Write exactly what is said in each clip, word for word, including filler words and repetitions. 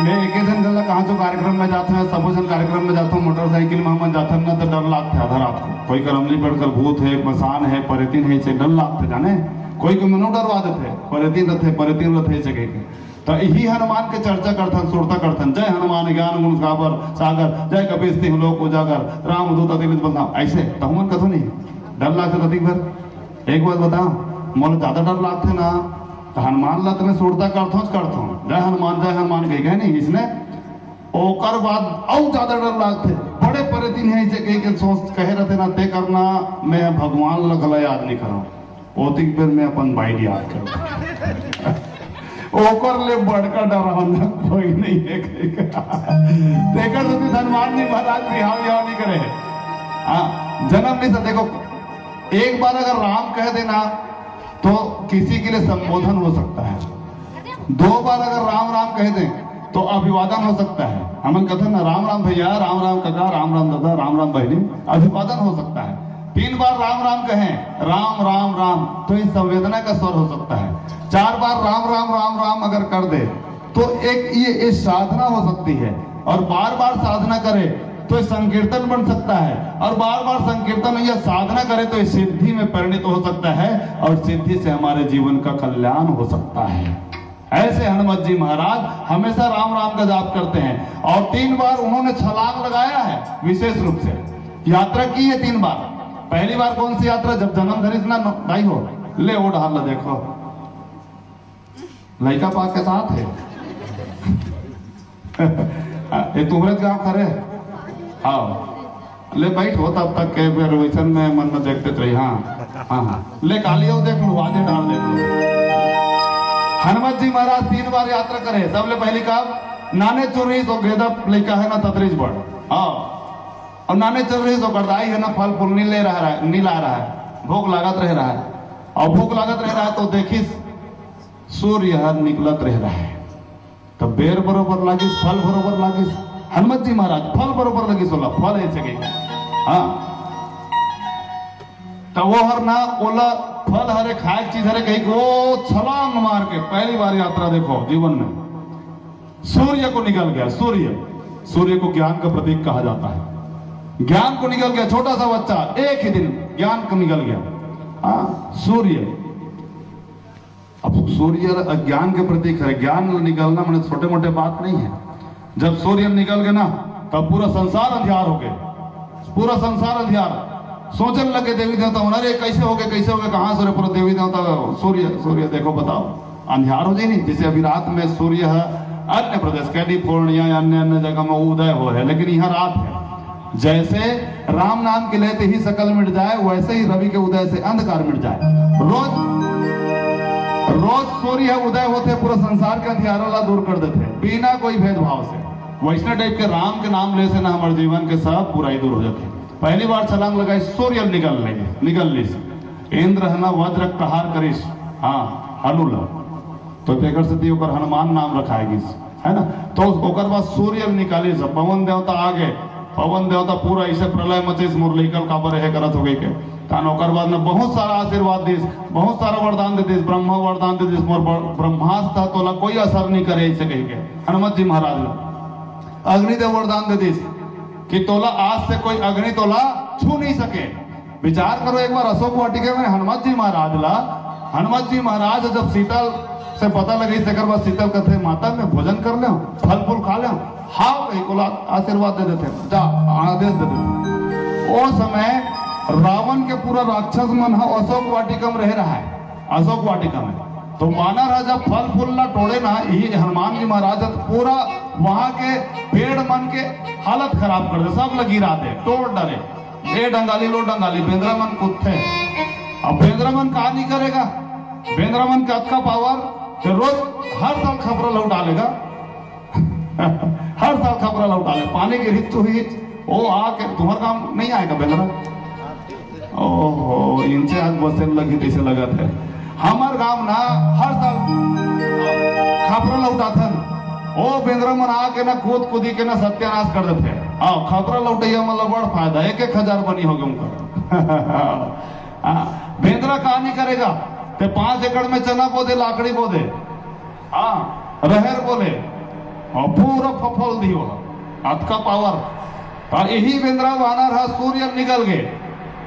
मैं एके झन घला कहाँ जो कार्यक्रम में जात हूँ, सबो झन कार्यक्रम में जात हूँ, मोटरसाइकिल में हमन जाथन ना, तो डर लागथे आधा रात को। कोई करमली पड़कर भूत है, मसान है, परेतिन है, इसे डर लागथे जाने। कोई को मनो डरवा देथे, परेतिन रथे, परेतिन रथे, इसे कह के। तो यही हनुमान के चर्चा करथन, सुरता करथन, "जय हनुमान ज्ञान गुण सागर सागर, जय कपीस तिहुँ लोक उजागर, रामदूत अतिलित बलधाम।" ऐसे तो हमन कथो नहीं, डर लागथे ततिक भर। एक बात बताओ, मोला ज्यादा डर लागथे ना, तो हनुमान ला तो मैं सुरता करथों, करथों, "जय हनुमान, जय हनुमान" कह गए नहीं इसने। ओकर बाद अउ ज्यादा डर लागथे, बड़े परेतिन है इसे कह के सोच कहे रहते ना, ते करना, मैं भगवान ला घला याद नहीं करौं। ओतिक बेर में अपन बाइट याद कर ओकर ले बड़का डरावना कोई नहीं है। तेकर सेती हनुमान जी महाराज बिहाव याव नहीं करे। हाँ, जन्म नहीं था। देखो, एक बार अगर राम कह देना तो किसी के लिए संबोधन हो सकता है, दो बार अगर राम राम कह दें तो अभिवादन हो सकता है। हमन कथन ना, "राम राम भैया, राम राम काका, राम राम दादा, राम राम बहिनी", अभिवादन हो सकता है। तीन बार राम राम कहें, "राम राम राम", तो इस संवेदना का स्वर हो सकता है। चार बार राम राम राम राम अगर कर दे तो एक ये, ये साधना हो सकती है। और बार बार साधना करे तो ये संकीर्तन बन सकता है, और बार बार संकीर्तन या साधना करे तो ये सिद्धि में परिणित हो सकता है, और सिद्धि से हमारे जीवन का कल्याण हो सकता है। ऐसे हनुमत जी महाराज हमेशा राम राम का जाप करते हैं, और तीन बार उन्होंने छलांग लगाया है विशेष रूप से, यात्रा की है तीन बार। पहली बार कौन सी यात्रा? जब जन्म धरिस ना, भाई हो, ले वो डहर ला देखो, लइका पा के साथ है। ये तुम्हरे गांव करे? हाँ, ले बैठ हो तब तक के, फिर वैसन में मन में देखते रही। हाँ, हाँ, हाँ, ले काली हो देख लो, आधे डाल देख लो। हनुमत जी महाराज तीन बार यात्रा करे। सबले पहली कब? नाने चुर्री तो गेदा लइका है ना, ततरीज बड़। हाँ, और नाने चुर्री तो गरदाई है ना, फल फूल नहीं ले रहा है, नहीं ला रहा है, भूख लागत रह रहा है। और भूख लागत रह रहा है तो देखिस सूर्य हर निकलत रह रहा है, तो बेर बरोबर लागिस, फल बरोबर लागिस। हनुमत जी महाराज फल बरोबर लगिस, ओला फल ऐसे गई। हाँ, तो वो हर ना ओला फल हरे, खाए चीज हरे कही, वो छलांग मार के पहली बार यात्रा, देखो जीवन में सूर्य को निकल गया। सूर्य, सूर्य को ज्ञान का प्रतीक कहा जाता है। ज्ञान को निकल गया, छोटा सा बच्चा एक ही दिन ज्ञान को निकल गया। हाँ, सूर्य। अब सूर्य ज्ञान के प्रतीक है। ज्ञान निकलना मैंने छोटे मोटे बात नहीं है। जब सूर्य निकल गए ना, तब पूरा संसार अंधियार हो गए, पूरा संसार अंधियार। सोचने लगे देवी देवता होना, "अरे कैसे हो गए, कैसे हो गए, कहाँ सूर्य?" पूरा देवी देवता, "सूर्य, सूर्य देखो, बताओ।" अंधियार हो जाए नहीं। जैसे अभी रात में सूर्य है अन्य प्रदेश कैलिफोर्निया या अन्य अन्य जगह में उदय हो है, लेकिन यहाँ रात है। जैसे राम नाम के लेते ही सकल मिट जाए, वैसे ही रवि के उदय से अंधकार मिट जाए। रोज, रोज सूर्य उदय होते, पूरा संसार के अंधियारा ला दूर कर देते, बिना कोई भेदभाव से। वैसने टाइप के राम के नाम ले से ना हमारे जीवन के सब बुराई दूर हो जाते। पहली बार छलांग लगाई, सूर्य निकल ले, निकल लीस। इंद्र है ना वज्र कहार करीस, हाँ, हनु ला। तो तेकर सेती ओकर हनुमान नाम रखाए गिस, है ना? तो ओकर बाद सूर्य निकालिस, पवन देवता आ गए। पवन देवता पूरा इसे प्रलय मचेस, मोर लइका ल काबर हे करत हो गई के। तान ओकर बाद में बहुत सारा आशीर्वाद दिस, बहुत सारा वरदान दे दिस, ब्रह्मा वरदान दे दिस, मोर बर-, ब्रह्मास्त्र तोला कोई असर नहीं करे, इसे कही के हनुमत जी महाराज ला अग्निदेव वरदान दे दिस कि तोला आज से कोई अग्नि तोला छू नहीं सके। विचार करो एक बार, अशोक वाटिका में हनुमत जी महाराज ला, हनुमत जी महाराज जब सीता से पता लगी, तेकर बाद सीता कथे, "माता, मैं भोजन कर ले, फल फूल खा ले?" "हाँ," कही कोला आशीर्वाद दे देते, जा, आदेश दे देते। ओ समय रावण के पूरा राक्षस मन ह अशोक वाटिका में रह रहा है, अशोक वाटिका में। तो वानर ह जब फल फूल ला टोड़े ना, ये हनुमान जी महाराज ह तो पूरा वहां के पेड़ मन के हालत खराब कर दे, सब ला गिरा दे, तोड़ डाले। ए डंगाली लो डंगाली, बेंदरा मन कूदथे। अब बेंदरा मन का नहीं करेगा, बेंदरा मन का अतका पावर कि रोज हर साल खपरा लौटा लेगा। हर साल खपरा लौटा ले, पानी की रित तो ही, वो आके तुम्हार काम नहीं आएगा बेंदरा। ओहो, इनसे आग बसे लगी जैसे लगत है। हमार गांव ना हर साल खपरा लौटाथन। ओ बेंदरा मन आके ना कूद कूदी के ना सत्यानाश कर देथे। आओ, खपरा लौटैया मन ला बड़ फायदा, एक एक हजार बनी होगे उनका। हाँ, बेंदरा का नहीं करेगा, ते पांच एकड़ में चना बो दे, लाकड़ी बो दे, हाँ, रहर बो ले, अउ पूरा फफल दियो, अतका पावर। त इही बेंदरा वानर ह सूर्य निकल गे,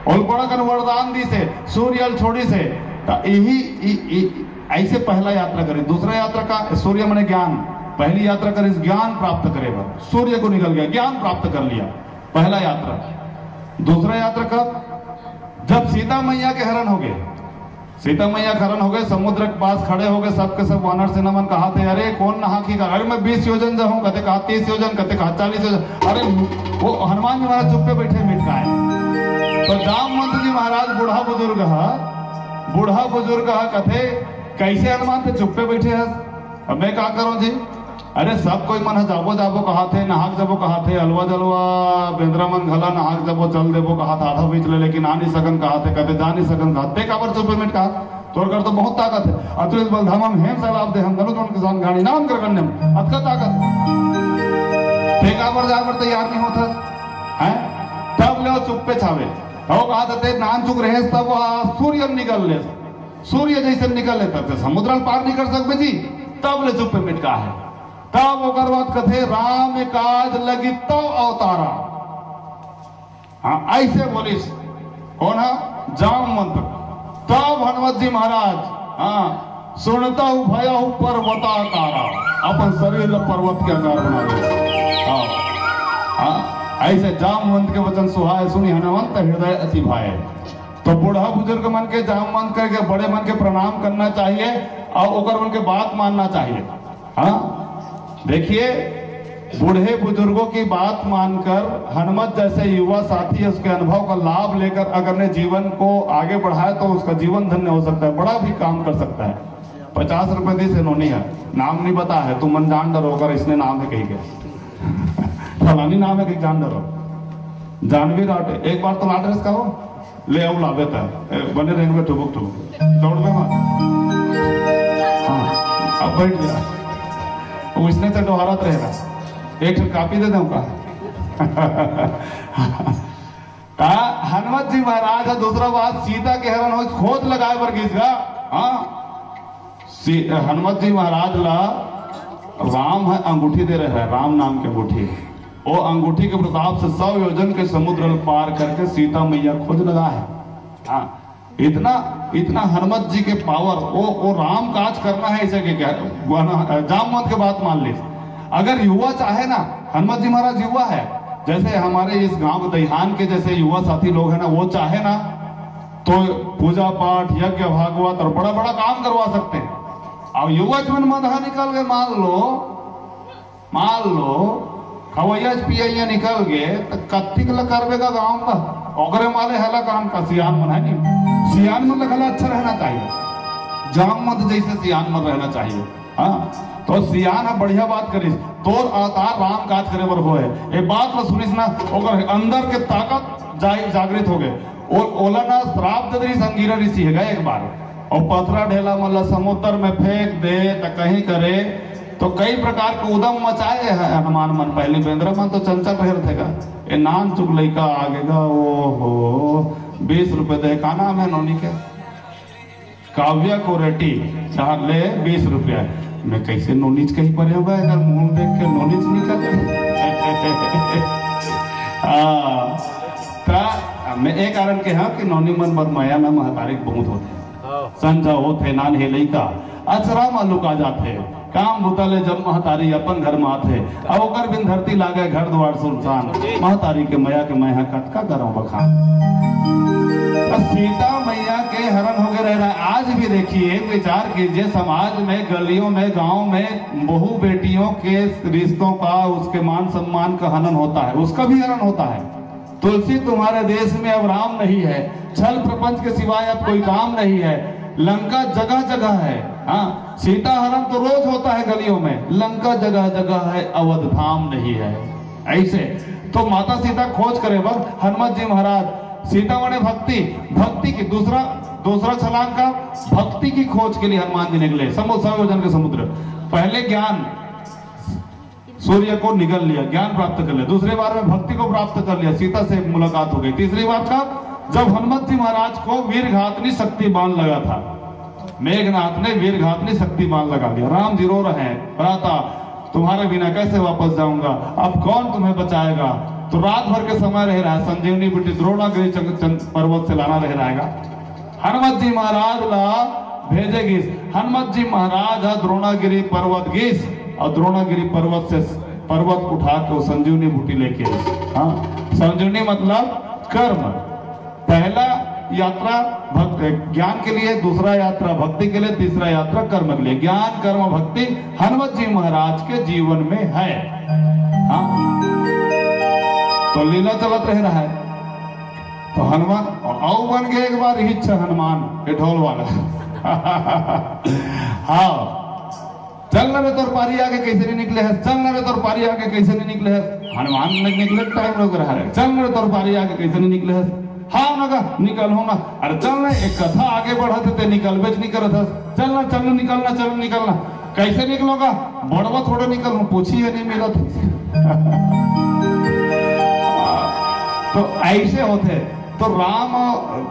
ओल बड़ा कन वरदान दिस हे, सूर्य ल छोड़िस हे। त इही इ, इ, ऐसे पहला यात्रा करिस। दूसरा यात्रा का सूर्य माने ज्ञान, पहली यात्रा करिस ज्ञान प्राप्त करे बर, सूर्य को निकल गया, ज्ञान प्राप्त कर लिया, पहला यात्रा। दूसरा यात्रा कब? जब सीता मैया के हरण हो गए, सीता मैया के हरण हो गए, समुद्र के पास खड़े हो गए, सबके सब वानर सेना मन कहा थे, "अरे कौन नहाक ही का? अरे मैं बीस योजन जाहूं," कते कहा तीस योजन, कते कहा चालीस योजन। अरे वो हनुमान जी महाराज चुप्पे बैठे मिट का है। तो जामवंत जी महाराज बूढ़ा बुजुर्ग है, बूढ़ा बुजुर्ग है, कथे, "कैसे हनुमान ते चुप्पे बैठे है, अब मैं का करूं जी?" अरे सब कोई मन ह जाबो जाबो कहाथे, नहाक जाबो कहाथे, अलवा जलवा बेंदरा मन घला नहाक जाबो, चल देबो कहाथे, आधा बीच ले लेकिन आ नहीं सकन कहाथे, कहते जा नहीं सकन कहाथे, ते काबर चुपे मिट कहा? तोर कर तो बहुत ताकत है। अतुलित बल धामम हेम सैलाब देहम, गरुड़ मन किसान घाणी नाम कर गण्यम, अतका ताकत। ते काबर जाए बर तैयार नहीं होता है? तब ले वो चुप्पे छावे। वो कहा देते नान चुक रहे तब वह सूर्य निकल ले, सूर्य जैसे निकल ले तब से समुद्र पार नहीं कर सकबे जी। तब ले चुप्पे मिट कहा है। तब ओकर बाद कथे, "राम काज लगी तव अवतारा।" हाँ, ऐसे बोलिस। कौन है? जामवंत। तब हनुमत जी महाराज, हाँ, "सुनतहु भयहु पर्वताकारा।" अपन शरीर ल पर्वत के आकार बना ले। हाँ, हाँ, ऐसे जामवंत के वचन सुहाए, सुनि हनुमंत हृदय अति भाए। तो बूढ़ा बुजुर्ग मन के, जामवंत करके बड़े मन के प्रणाम करना चाहिए और ओकर मन के बात मानना चाहिए। हाँ, देखिए, बूढ़े बुजुर्गों की बात मानकर हनुमत जैसे युवा साथी उसके अनुभव का लाभ लेकर अगर ने जीवन को आगे बढ़ाए तो उसका जीवन धन्य हो सकता है, बड़ा भी काम कर सकता है। पचास रुपए दी से नोनी है, नाम नहीं बता है, तुम मन जान डरो अगर इसने नाम है कहीं के। फलानी नाम है कहीं जान डरो। जानवी राठे, एक बार तो लाट रस का हो, ले आओ लावे ता। ए, बने रहेंगे ठुबुक ठुबुक। दौड़ में मत। हाँ, अब बैठ गया। वो इसने तो डोहारत रहेगा। एक ठो कापी दे दूं का? ता हनुमत जी महाराज ह दूसरा बात सीता के हरण हो खोज लगाए बर गिस गा। हाँ, सी-, हनुमत जी महाराज ला राम है अंगूठी दे रहे हैं, राम नाम के अंगूठी। वो अंगूठी के प्रताप से सौ योजन के समुद्र ल पार करके सीता मैया खोज लगा है। हाँ, इतना, इतना हनुमत जी के पावर, वो, वो राम काज करना है, इसे के क्या, वो ना, जामवंत के बात मान ली। अगर युवा चाहे ना, हनुमत जी महाराज युवा है, जैसे हमारे इस गांव दहिहान के जैसे युवा साथी लोग हैं ना, वो चाहे ना, तो पूजा पाठ, यज्ञ, भागवत और बड़ा बड़ा काम करवा सकते हैं। अब युवा जीवन मधा निकल गए, मान लो, मान लो, खवैया पियैया निकल गए, तो कत्तिक ल करबे का गांव का? ओकरे माले हला काम का सियान मन है नहीं। सियान मन ल घला अच्छा रहना चाहिए, जामवंत जैसे सियान मन रहना चाहिए। हाँ, तो सियान ह बढ़िया बात करिस, तोर अवतार राम काज करे बर होए। ए बात ल सुनिस ना, ओकर अंदर के ताकत जाग-, जागृत हो गए। ओ-, ओला ना श्राप दे रिस अंगीरा ऋषि है गए एक बार, और पथरा ढेला मन ल समुद्र में फेंक दे त कहीं करे, तो कई प्रकार के उदम मचाए हैं हनुमान मन। पहले बेंदरा मन तो चंचल रहे थे गा, ए नान चुक लइका आगे गा, ओ हो, बीस रुपए दे, का नाम है नोनी के? काव्या कोरेटी, चार ले बीस रुपया। मैं कैसे नोनीच कहीं परे होगा, अगर मुंह देख के नोनीच निकल। आ, ता, मैं एक कारण के हाँ कि नोनी मन बर मया ना महतारी के बहुत होते। हाँ। संझा होते, नान हे लइका, अचरा मा लुका जाते। काम बुता ले जब महतारी अपन घर मा आथे, अब ओकर बिन धरती लागे घर द्वार सुनसान। महतारी के मया के मैं हा कतका करंव बखान। त सीता मैया के हरण होगे रह रहा है। आज भी देखिए, विचार कीजिए, समाज में, गलियों में, गांव में बहू बेटियों के रिश्तों का, उसके मान सम्मान का हनन होता है, उसका भी हरण होता है। तुलसी तुम्हारे देश में अब राम नहीं है, छल प्रपंच के सिवाय अब कोई काम नहीं है। लंका जगह जगह है। हाँ, सीता हरण तो रोज होता है गलियों में, लंका जगह जगह है, अवध धाम नहीं है। ऐसे तो माता सीता खोज करे बर हनुमत जी महाराज सीता माने भक्ति, भक्ति की दूसरा, दूसरा छलांग का भक्ति की खोज के लिए हनुमान जी निकले। समुद्र, सौ योजन के समुद्र, पहले ज्ञान, सूर्य को निगल लिया, ज्ञान प्राप्त कर लिया। दूसरे बार में भक्ति को प्राप्त कर लिया, सीता से मुलाकात हो गई। तीसरी बार का, जब हनुमत जी महाराज को वीर घातनी शक्ति बाण लगा था, मेघनाथ ने वीर घातनी शक्ति बाण लगा दिया। राम जी रो रहे हैं, भ्राता, तुम्हारे बिना कैसे वापस जाऊंगा, अब कौन तुम्हें बचाएगा? तो रात भर के समय रहे रहा, संजीवनी बूटी द्रोणागिरी चंद, चंद पर्वत से लाना रहे रहेगा। हनुमत जी महाराज ला भेजे गिस। हनुमत जी महाराज ह द्रोणागिरी पर्वत गिस और द्रोणागिरी पर्वत से पर्वत उठा के वो संजीवनी बूटी लेके आइस। हाँ, संजीवनी मतलब कर्म। पहला यात्रा भक्त ज्ञान के लिए, दूसरा यात्रा भक्ति के लिए, तीसरा यात्रा कर्म के लिए। ज्ञान, कर्म, भक्ति हनुमत जी महाराज के जीवन में है। हाँ, तो लीला चलत रहे रहा है। तो हनुमान अउ बन गए एक बार हिच हनुमान, ये ढोल वाला। हाँ, चल न रे, तोर पारी आगे कैसे नहीं निकले है, चल न रे, तोर पारी आगे कैसे नहीं निकले है। हनुमान नहीं निकले, टाइम लग रहा है, चल न रे, तोर पारी आगे कैसे नहीं निकले है। हाँ ना का, निकल हो ना। अरे चल ना, एक कथा आगे बढ़त हे, ते निकलबेच नहीं करत हस। चल ना, चल ना, निकलना, चल ना, निकलना। कैसे निकलोगा? बड़वा थोड़े निकल हूँ, पूछी है नहीं मिलत। तो ऐसे होते। तो राम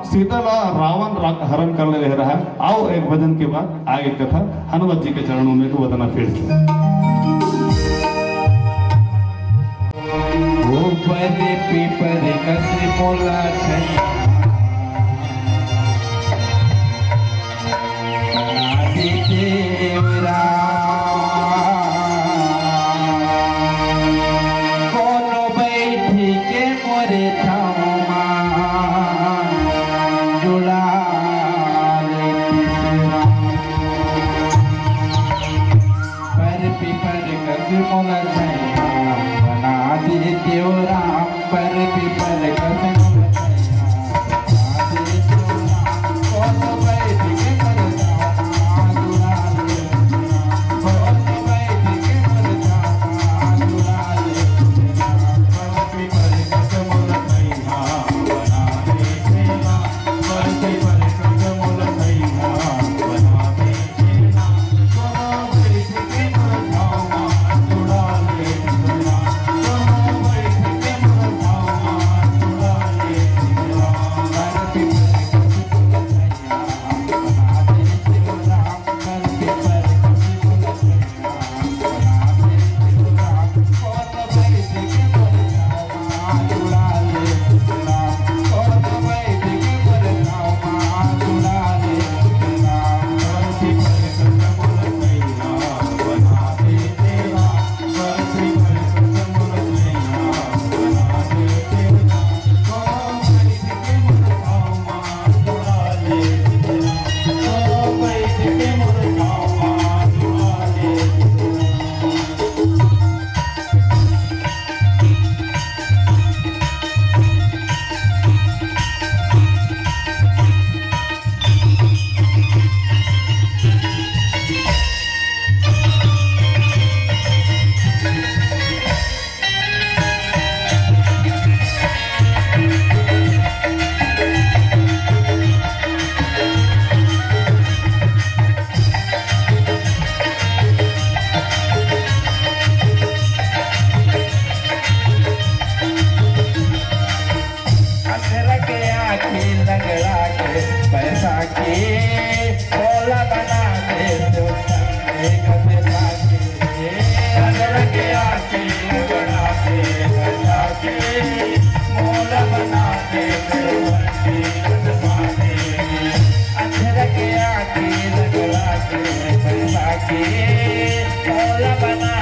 सीता ला रावण रा-, हरण कर ले रहे रहा। आओ एक भजन के बाद आगे कथा हनुमत जी के चरणों में को वंदना फिर से। ऊपर पीपर कस मोला छैया, आदि देवरा। कोनो बैठी के मोरे छाँव मा जुड़ा ले तीसरा। पर पीपर कस मोला छैया बना दे देवरा। पर पीपर कस मोला छैया बना दे देवरा। अंधरा के आँखी लंगड़ा के पैसा के भोला बना दे तो संगे गजरा के। अंधरा के आँखी लंगड़ा के पैसा के भोला बना दे तो संगे गजरा के। अंधरा के आँखी लंगड़ा के पैसा के भोला बना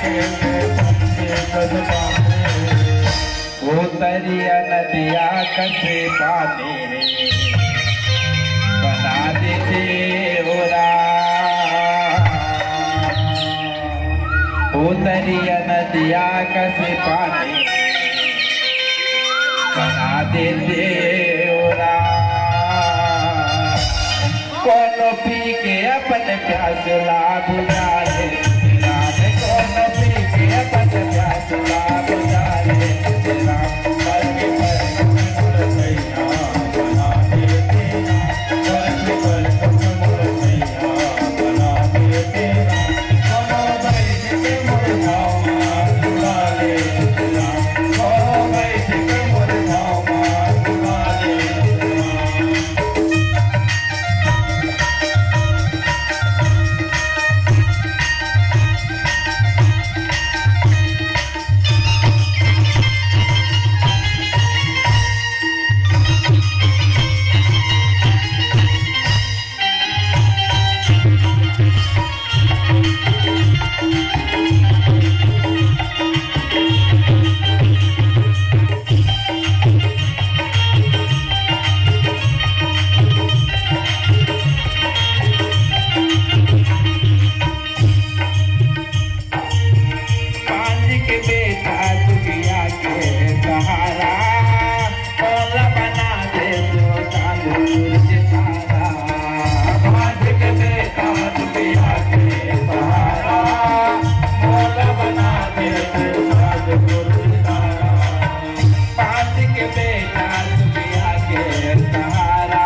दे तो संगे गजरा के। उतरिया नदिया कसे पानी बना दे देवरा। उतरिया नदिया कसे पानी बना दे देवरा। कोनो पी के अपन प्यास ला बुझा ले राम, कोनो पी के अपन प्यास ला बुझा ले राम। सहारा, मोला बना दे तू सतगुरु सहारा। पाँच के बेटा दुनिया के सहारा,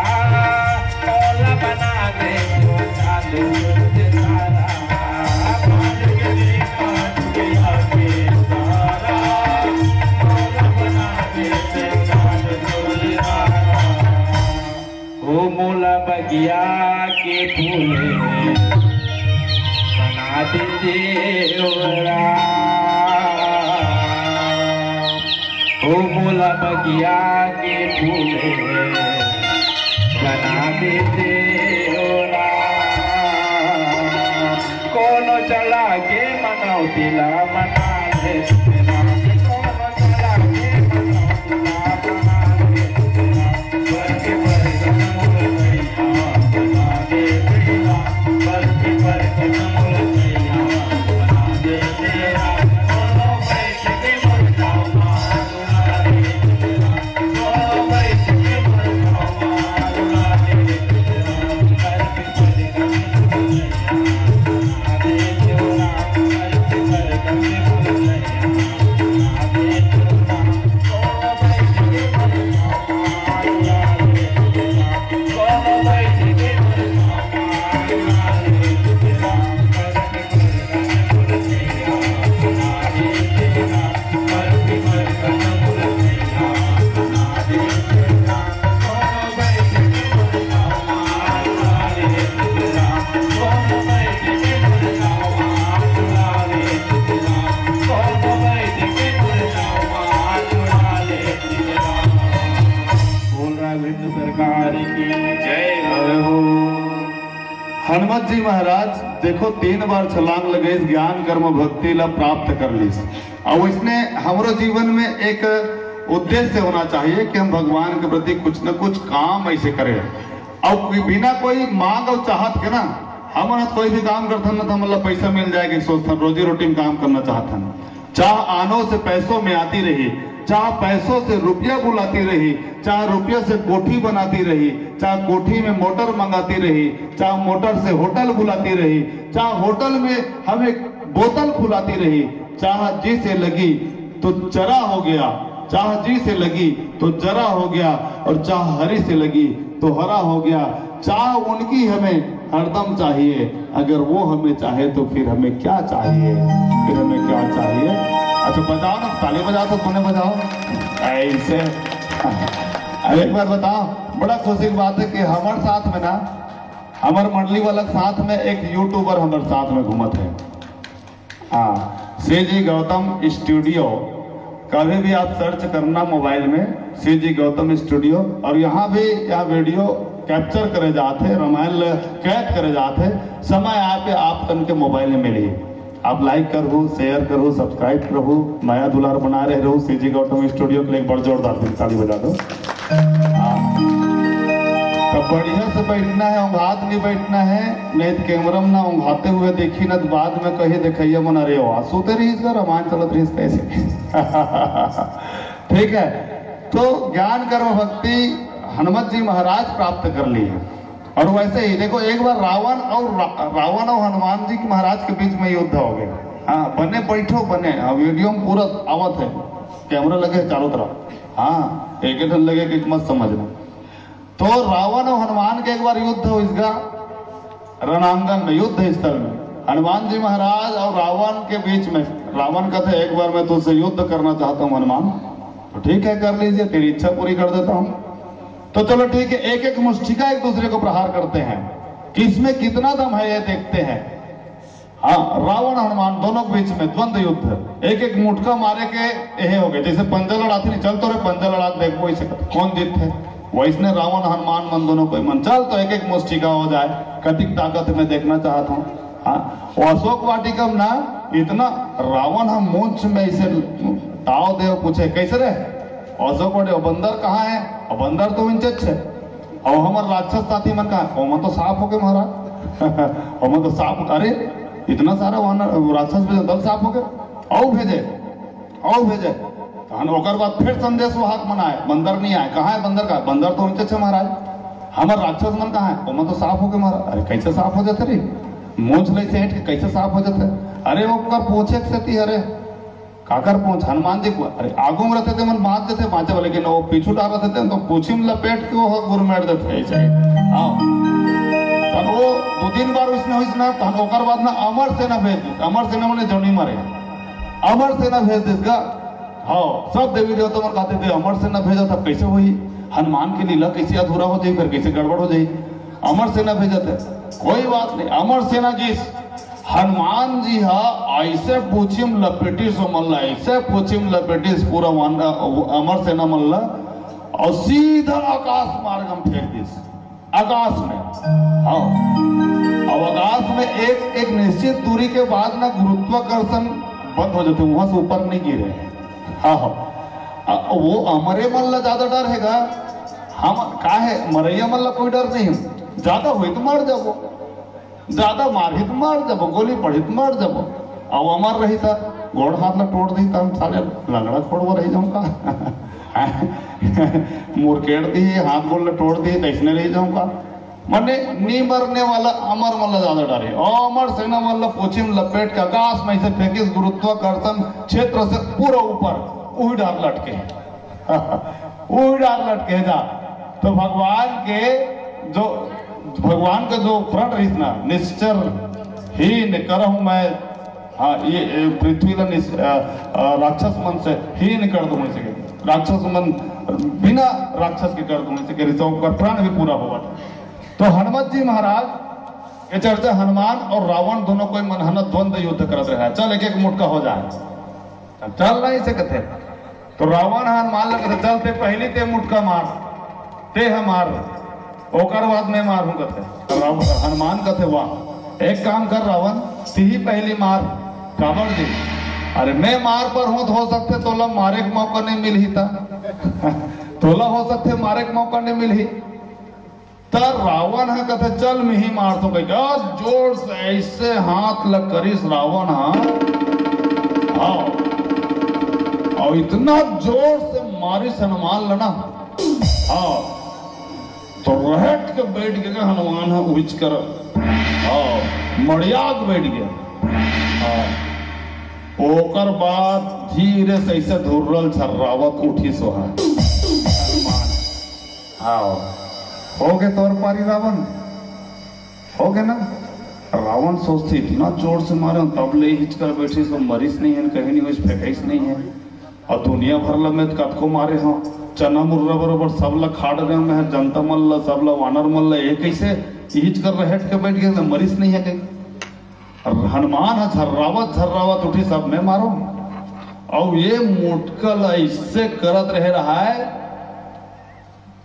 मोला बना दे तू चांद सूरज तारा। पाँच के बेटा दुनिया के सहारा, मोला बना दे तू चांद सूरज तारा। ओ मोला बगिया के फूल बना दे देवरा। ओ मोला बगिया के फूल बना दे देवरा। कोनो चला के मनौती ला मना ले तेरा। कोनो चला के मनौती ला मना ले तेरा। बोल रहा है विघ्न सरकार की जय हो। हनुमत जी महाराज, देखो, तीन बार छलांग लगे, इस ज्ञान कर्म भक्ति ला प्राप्त कर लीस। और इसने हमरो जीवन में एक उद्देश्य होना चाहिए कि हम भगवान के प्रति कुछ न कुछ काम ऐसे करें। और कोई बिना कोई मांग और चाहत के ना, हमन कोई भी काम करथन ना, तो हमन ला पैसा मिल जाए के सोचथन, रोजी रोटी में काम करना चाहथन। चाह आनो से पैसों में आती रही, चाह पैसों से रुपया बुलाती रही, चाह रुपया से कोठी बनाती रही, चाह कोठी में मोटर मंगाती रही, चाह मोटर से होटल बुलाती रही, चाह होटल में हमें बोतल फुलाती रही। चाह जी से लगी तो चरा हो गया, चाह जी से लगी तो जरा हो गया, और चाह हरि से लगी तो हरा हो गया। चाह उनकी हमें हरदम चाहिए, अगर वो हमें चाहे तो फिर हमें क्या चाहिए, फिर हमें क्या चाहिए? अच्छा, बजाओ ना, ताली बजाओ तो, तूने बजाओ ऐसे। अब एक बार बताओ, बड़ा खुशी की बात है कि हमारे साथ में ना, हमारे मंडली वाला के साथ में एक यूट्यूबर हमारे साथ में घूमत है। हाँ, सीजी गौतम स्टूडियो, कभी भी आप सर्च करना मोबाइल में सीजी गौतम स्टूडियो, और यहाँ भी, यहाँ वीडियो कैप्चर करे जात है, रामायण ल-, कैद करे जात है। समय आए पे आप तन के मोबाइल में मिली। आप लाइक करहु, शेयर करहु, सब्सक्राइब करहु, मया दुलार बनाए रहे रहू। सीजी गौतम स्टूडियो के लिए एक बड़ जोरदार दिल ताली बजा दो। हाँ। तो बढ़िया से बैठना है, औंघात नहीं बैठना है, नहीं तो कैमरा में ना औंघाते हुए देखी ना, तो बाद में कहे, "देखैया मन, अरे वाह, सोते रही इसका रामायण चलत रही इसका ऐसे।" ठीक है, तो ज्ञान कर्म भक्ति हनुमत जी महाराज प्राप्त कर ली है। और वैसे ही देखो, एक बार रावण और रा-, रावण और हनुमान जी के महाराज के बीच में युद्ध हो गया। हाँ, बने बैठो, बने, हाँ, वीडियो में पूरा आवत है, कैमरा लगे है चारों तरफ। हाँ, एक एक लगे कि मत समझना। तो रावण और हनुमान के एक बार युद्ध हो इसका रणांगन में, युद्ध स्थल में, हनुमान जी महाराज और रावण के बीच में। रावण कहते, "एक बार मैं तुझसे युद्ध करना चाहता हूँ हनुमान।" तो ठीक है, कर लीजिए, तेरी इच्छा पूरी कर देता हूँ। तो चलो ठीक है, एक एक मुष्टिका एक दूसरे को प्रहार करते हैं, किसमें कितना दम है ये देखते हैं। हाँ, रावण हनुमान दोनों के बीच में द्वंद्व युद्ध, एक एक मुटका मारे के यही हो गए, जैसे पंजा लड़ाते नहीं, "चल तो रे पंजा लड़ा के देखो इसे कौन जीतथे।" वैसने रावण हनुमान मन दोनों कोई मन, "चल तो एक एक मुष्टिका हो जाए, कतिक ताकत में देखना चाहत हूँ।" हाँ, वो अशोक वाटिका में ना, इतना रावण हम मूंछ में इसे ताव दे, पूछे, "कैसे रे?" अशोक वाटिका, "बंदर कहाँ है?" और बंदर तो उनचे छे। और हमर राक्षस साथी मन का, "ओमन तो साफ होके महाराज।" ओमन तो साफ, अरे, इतना सारा वहाँ राक्षस भेजे, दल साफ होके, और भेजे, और भेजे। तहन ओकर बाद फिर संदेश वाहक मन आए, बंदर नहीं आए, "कहाँ है बंदर का?" "बंदर तो उनचे छे महाराज।" "हमर राक्षस मन कहाँ है?" "ओमन तो साफ होके महाराज।" अरे, कैसे साफ हो जाते रे? मूंछ ले सेठ के कैसे साफ हो जाता है? अरे ओकर पूछे के सेती, अरे काकर पूछ? हनुमान जी को, अरे आगू में रहते थे मन बांध देते बांचे वाले, लेकिन वो पीछू डाल रहते थे तो पूछी में लपेट के वो गुरमेट देते ऐसे। हाँ। तब वो दो तीन बार उसने हुई ना, तब ओकर बाद ना अमर सेना भेज दी। अमर सेना माने जौनी मारे, अमर सेना भेज देस गा। हाँ, सब देवी देवता मन कहते थे अमर सेना भेजा था, कैसे हुई? हनुमान की लीला कैसे अधूरा हो जाई, फिर कैसे गड़बड़ हो जाई? अमर सेना भेजा था, कोई बात नहीं। अमर सेना जी, हनुमान जी हा ऐसे पूछी में लपेटिस ओमन ला, ऐसे पूछी में लपेटिस पूरा वन-, अमर सेना मन ला, और सीधा आकाश मार्ग में फेंक दिस, आकाश में। हाँ, अब आकाश में एक एक निश्चित दूरी के बाद ना गुरुत्वाकर्षण बंद हो जाते, वहां से ऊपर नहीं गिरे। हाँ, हाँ। अ, वो अमरे मन ला ज्यादा डर है गा। हम का है, मरैया मन ला कोई डर नहीं है। ज्यादा हुई तो मर जाबो, ज्यादा मारही तो मर जाबो, गोली पड़ही तो मर जाबो। अब अमर रही था, गोड़ हाथ ला तोड़ दी, तब साले लंगड़ा खोड़वा रही जाऊंगा। मुरकेड़ दी, हाथ गोड़ ला तोड़ दी, तो इसने रही जाऊंगा। मने नी मरने वाला अमर मन ला ज्यादा डरे। अमर सेना मन ला पोछी में लपेट के आकाश में ऐसे फेंकिस, गुरुत्वाकर्षण क्षेत्र से पूरा ऊपर उही डार लटके। उही डार लटके जा। तो भगवान के जो, भगवान का जो प्रण रहिस ना, निश्चर हीन करहूं मैं, हाँ, ये, ये पृथ्वी ला निस-, अ, अ, राक्षस मन से हीन कर दूं, ऐसे के राक्षस मन बिना राक्षस के कर दूं, ऐसे के रिसव का प्रण भी पूरा होगा। तो हनुमत जी महाराज के चर्चा, हनुमान और रावण दोनों कोई मन हना द्वंद्व युद्ध करत रहा, चल एक एक मुटका हो जाए। अब चल नहीं सकते। तो रावण ह हनुमान ला कथे, चल ते पहली ते मुटका मार, ते ह मार, ओकर बाद मैं मारहूं कथे। राव-, हनुमान कथे, वाह, एक काम कर रावण, तिही पहली मार। काबर जी? अरे मैं मार पर हूं तो हो सकथे तोला मारे के मौका नहीं मिलही ता। तोला हो सकथे मारे के मौका नहीं मिलही। त रावण ह कथे, चल मिही मारथों कहिके जोर से ऐसे हाथ ल करिस रावण ह। हाँ, और इतना जोर से मारिस हनुमान ल ना। हाँ, तो रहट के बैठ गे हनुमान ह उहिच कर। हाँ, मड़िया के बैठ गे। हाँ, ओकर बाद धीरे से ऐसे धुर्रल छर्रावत उठिस ओहा। हनुमान। हाँ, हो गे तोर पारी रावण, हो गे ना। रावण सोचथे, इतना जोर से मारे तब ले हिचकर बैठिस, मरिस नहीं है, कहीं नहीं होइस, फेंकाइस नहीं है। और दुनिया भर ल मैं कतको मारे हूँ, चना मुर्रा बरोबर सब ल खा डरे हूँ मैं, जनता मन ल, सब ल, वानर मन ल, ये कैसे हिचकर रहट के बैठ गए, मरिस नहीं है कहीं। हनुमान ह झर्रावत झर्रावत उठिस, अब मैं मारो। और ये मुटका ल ऐसे करत रहे रहा है,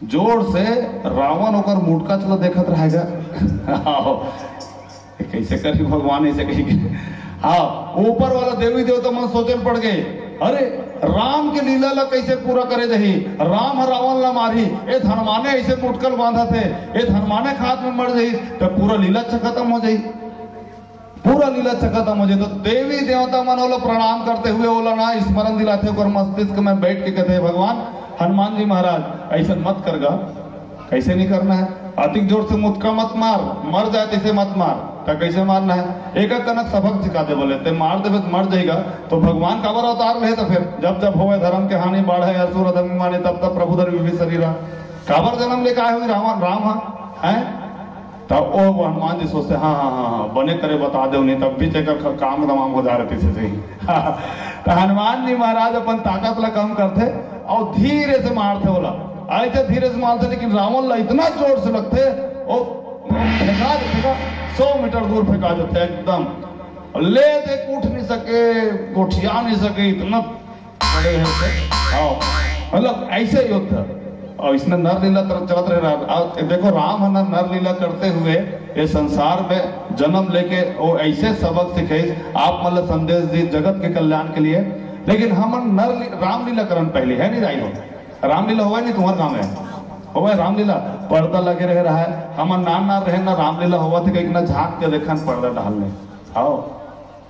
जोर से। रावण ओकर मुटका चला देखत रहेगा। आओ, कैसे करी भगवान ऐसे कही के? हाँ, ऊपर वाला देवी देवता मन सोचन पड़ गए, अरे, राम के लीला ला कैसे पूरा करे जाही? राम ह रावण ला मारही, ए हनुमाने ऐसे मुटकल बांधत हे, ए हनुमाने खात में मर जाही, तो पूरा लीला च खत्म हो जाही। पूरा लीला च खत्म हो जाए। तो देवी देवता मन ओला प्रणाम करते हुए ओला ना स्मरण दिलाथे, ओकर मस्तिष्क में बैठ के कहते, भगवान हनुमान जी महाराज, ऐसा मत कर गा, कैसे नहीं करना है, अतिक जोर से मुटका मत मार, मर जाए तैसे मत मार। तो कैसे मारना है? एक एक कनक सबक सिखा दे, बोले ते मार देवे तो मर जाएगा। तो भगवान काबर अवतार ले? तो फिर जब जब होवे धर्म के हानि, बाढ़े असुर अधर्म माने, तब तब प्रभु धर विभीषण शरीरा। काबर जन्म लेके आए हुए रावण राम हा? हैं? तब ओ हनुमान जी सोचते, हाँ, हाँ, हाँ, हाँ, बने करे बता दे, नहीं तब भी जेकर ख-, काम तमाम हो जा रहे पीछे से ही। तो हनुमान जी महाराज अपन ताकत ला कम करते और धीरे से मारते बोला, ऐसे धीरे से मारते, लेकिन रावण ला इतना जोर से लगते, वो फेंका देते का, सौ मीटर दूर फेंका देते एकदम। ले दे, उठ नहीं सके, गोठिया नहीं सके, इतना बड़े हैं से। हाँ, मतलब ऐसे युद्ध। और इसमें नर लीला तर-, चलत रहे रहा। आप देखो, राम है ना, नर लीला करते हुए ये संसार में जन्म लेके वो ऐसे सबक सिखे, आप मतलब संदेश दी जगत के कल्याण के लिए। लेकिन हम नर ली-, रामलीला करन पहले है नहीं, राई हो? रामलीला हुआ नहीं तुम्हारे गाँव में? हुआ है रामलीला? पर्दा लगे रहे रहा है। हम नान नान रहे ना, रामलीला हुआ थे, कहीं ना झांक के देखन पर्दा डालने। आओ,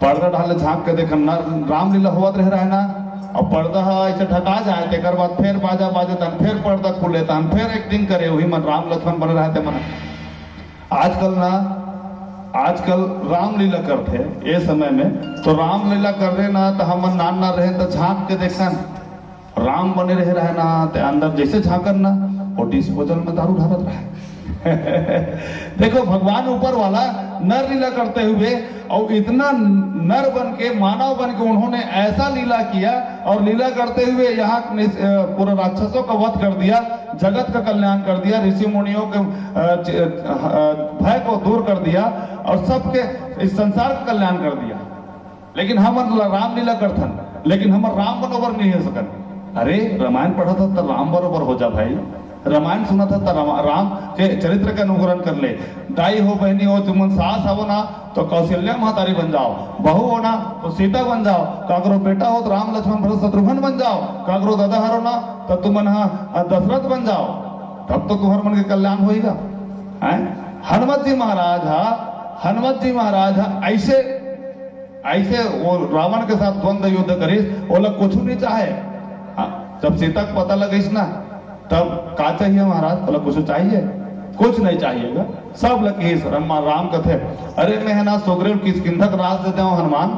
पर्दा डाले झांक के देखन ना, रामलीला होवत रहे रहे ना, अब पर्दा ह ऐसे ढका जाए, तेकर बाद फिर बाजा बाजे, तन फिर पर्दा खुले, तन फिर एक्टिंग करे, वही मन राम लक्ष्मण बने रहते मन। आजकल ना आजकल रामलीला करथे ए समय में, तो रामलीला कर रहे ना, तो हमन नान नान रहे तो झांक के देखन, राम बने रहे रहे ना, ते अंदर जैसे झांकन ना, वो डिस्पोजल में दारू ढारत रहे। देखो, भगवान ऊपर वाला नर लीला करते हुए, और इतना नर बन के, मानव बन के उन्होंने ऐसा लीला किया, और लीला करते हुए यहाँ निस-, अ, पूरा राक्षसों का वध कर दिया, जगत का कल्याण कर दिया, ऋषि मुनियों के, अ, च-, अ, भय को दूर कर दिया, और सबके इस संसार का कल्याण कर दिया। लेकिन हमन ल-, रामलीला करथन, लेकिन हमर राम बरोबर नहीं हो सकन। अरे, रामायण पढ़त हस त राम बरोबर हो जा भाई। रामायण सुनत हस त राम, राम के चरित्र के अनुकरण कर ले। दाई हो, बहनी हो, तुमन सास हो ना, तो कौशल्या महतारी बन जाओ, बहू हो ना, तो सीता बन जाओ, काकरो बेटा हो तो राम, लक्ष्मण, भरत, शत्रुघ्न बन जाओ, काकरो दादा हरो ना, तो तुमन हा दशरथ बन जाओ, तब तो तुहर मन के कल्याण होईगा। हैं? हनुमत जी महाराज हा, हनुमत जी महाराज हा ऐसे ऐसे वो रावण के साथ द्वंद्व युद्ध करिस, ओला कुछु नहीं चाहे। हाँ, जब सीता के पता लगिस ना, तब का चाहिए महाराज? ओला कुछु चाहिए? कुछ नहीं चाहिएगा। सब ल किहिस, राम, राम कथे, "अरे, मैं है ना सुग्रीव किष्किंधा के राज दे देव हनुमान।"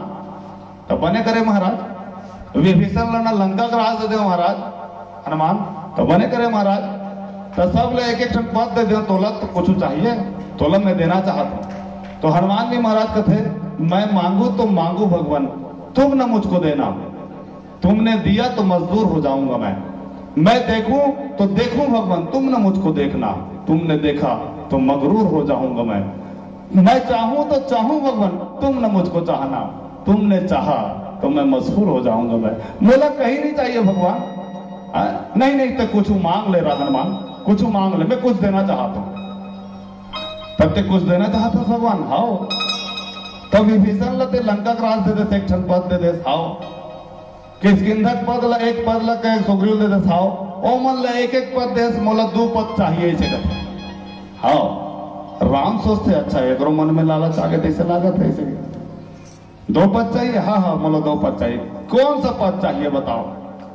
तब बने करे महाराज, विभीषण ल ना लंका के राज दे देव महाराज। हनुमान, तो बने करे महाराज, तो सब ले एक एक ठन पद दे दे, तोला तो कुछ चाहिए, तोला मैं देना चाहत हूँ। तो हनुमान जी महाराज कथे, "मैं मांगू तो मांगू भगवान, तुम न मुझको देना, तुमने दिया तो मजदूर हो जाऊंगा मैं, मैं देखूं तो देखूं भगवान, तुम न मुझको देखना, तुमने देखा तो मगरूर हो जाऊंगा मैं।" मैं चाहूं तो चाहूं भगवान, तुम न मुझको चाहना, तुमने चाहा तो मैं मशहूर हो जाऊंगा मैं। मोला कहीं नहीं चाहिए भगवान। हाँ? नहीं, नहीं, तो कुछ मांग ले रावण मान, कुछ मांग ले, मैं कुछ देना चाहता हूँ। तब ते कुछ देना चाहता हूँ भगवान, हाओ। तब विभीषण ल ते लंका के राज दे दे, एक ठन पद दे दे, हाओ। किष्किंधा के पद ला, एक पद ला कहे सुग्रीव दे देस, हाव। ओमन ला एक एक पद देस, मोला दो पद चाहिए, ऐसे कथे। हाव। राम सोचते, अच्छा, एकरो मन में लालच आगे, तैसे लागत है ऐसे। दो पद चाहिए? हाँ, हाँ, मोला दो पद चाहिए। कौन सा पद चाहिए, बताओ,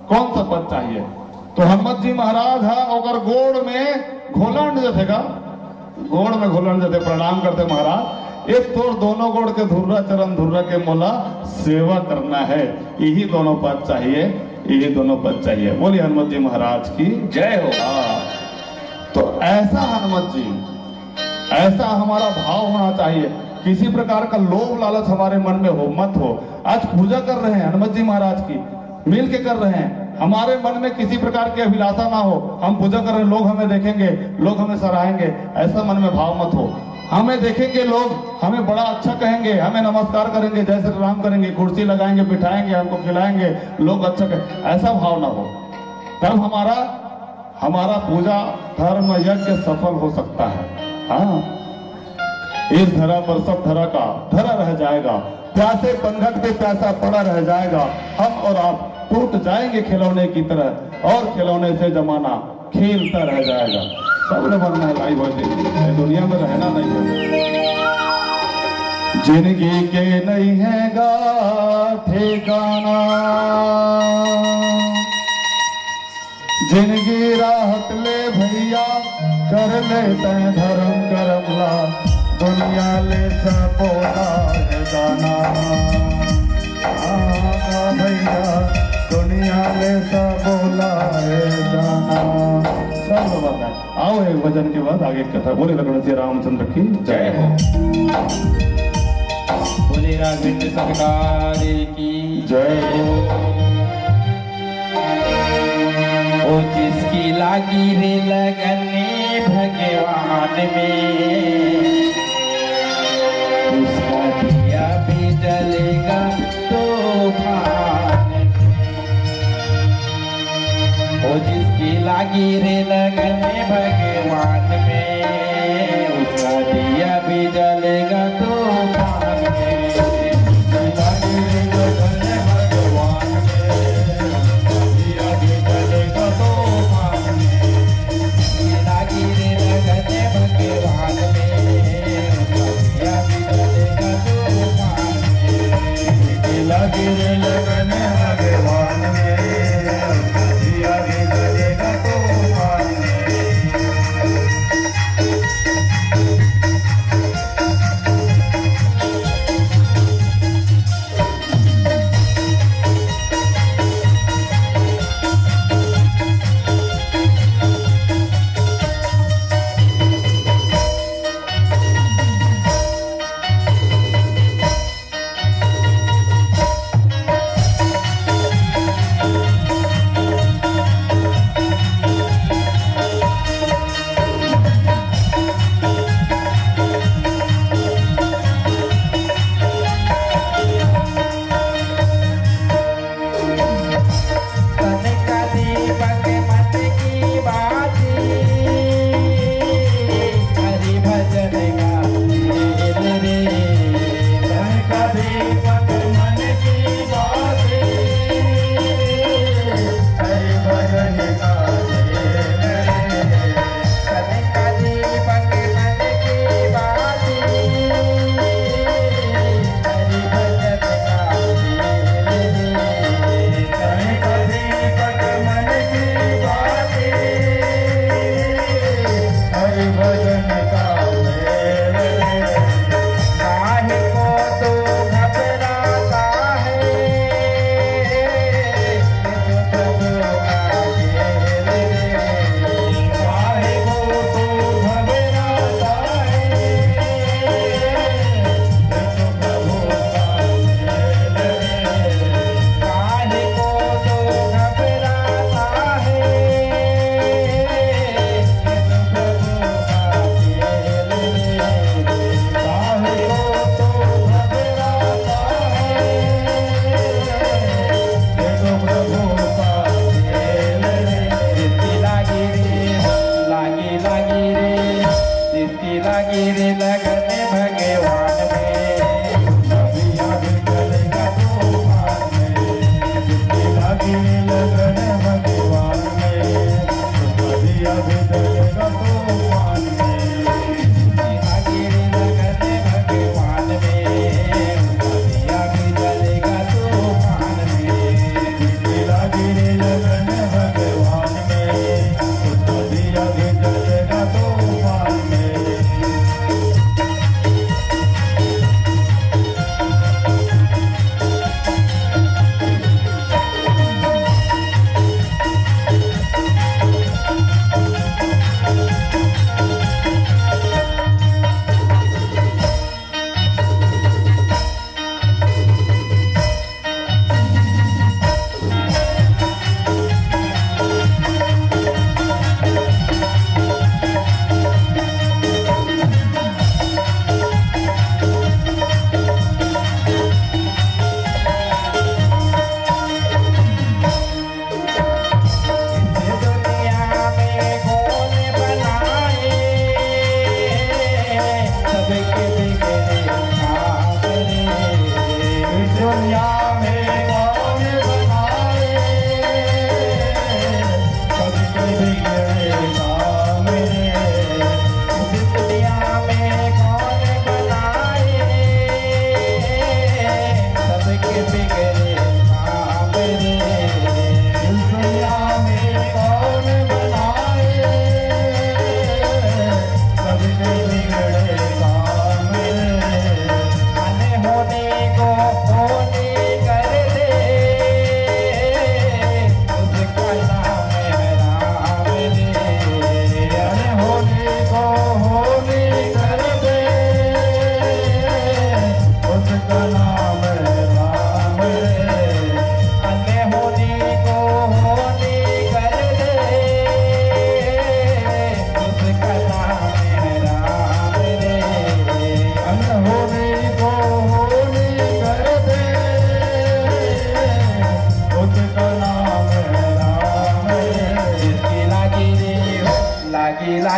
कौन सा पद चाहिए? तो हनुमत जी महाराज हा, ओकर गोड़ में घोलंड जथे का, गोड़ में घुलन जथे, प्रणाम करथे, महाराज, ये तोर दोनों गोड़ के धुर्रा, चरण धुर्रा के मोला सेवा करना है, यही दोनों पद चाहिए, यही दोनों पद चाहिए। बोलिए हनुमत जी महाराज की जय हो। हाँ, तो ऐसा हनुमत जी, ऐसा हमारा भाव होना चाहिए, किसी प्रकार का लोभ लालच हमारे मन में हो, मत हो। आज पूजा कर रहे हैं हनुमत जी महाराज की, मिल के कर रहे हैं। हमारे मन में किसी प्रकार की अभिलाषा ना हो, हम पूजा कर रहे हैं, लोग हमें देखेंगे, लोग हमें सराहेंगे, ऐसा मन में भाव मत हो। हमें देखेंगे लोग, हमें बड़ा अच्छा कहेंगे, हमें नमस्कार करेंगे, जय श्री राम करेंगे, कुर्सी लगाएंगे, बिठाएंगे, हमको खिलाएंगे, लोग अच्छा कहें, ऐसा भाव ना हो। तब हमारा, हमारा पूजा, धर्म, यज्ञ सफल हो सकता है। हाँ, इस धरा पर सब धरा का धरा रह जाएगा, प्यासे पनघट पे प्यासा पड़ा रह जाएगा। हम और आप टूट जाएंगे खिलौने की तरह, और खिलौने से जमाना खेलता रह जाएगा। सबने मन में लाई हुई थी, ये दुनिया में रहना नहीं है। जिंदगी के नहीं है गा ठिकाना, जिनगी राहत ले भैया, कर ले तैं धर्म करम ला, दुनिया ले सब बोला है जाना। हाँ, हाँ भैया, दुनिया ले सब बोला है जाना। सब लोग आता है। आओ, एक भजन के बाद आगे की कथा। बोले लखन सिया रामचंद्र की जय हो। बोले राघवेंद्र सरकार की जय हो। ओ जिसकी लागी रे लगन भगवान में, उसका दिया भी जलेगा तूफान में। ओ जिसकी लागी रे लगन भगवान में, उसका दिया भी जलेगा तूफान में।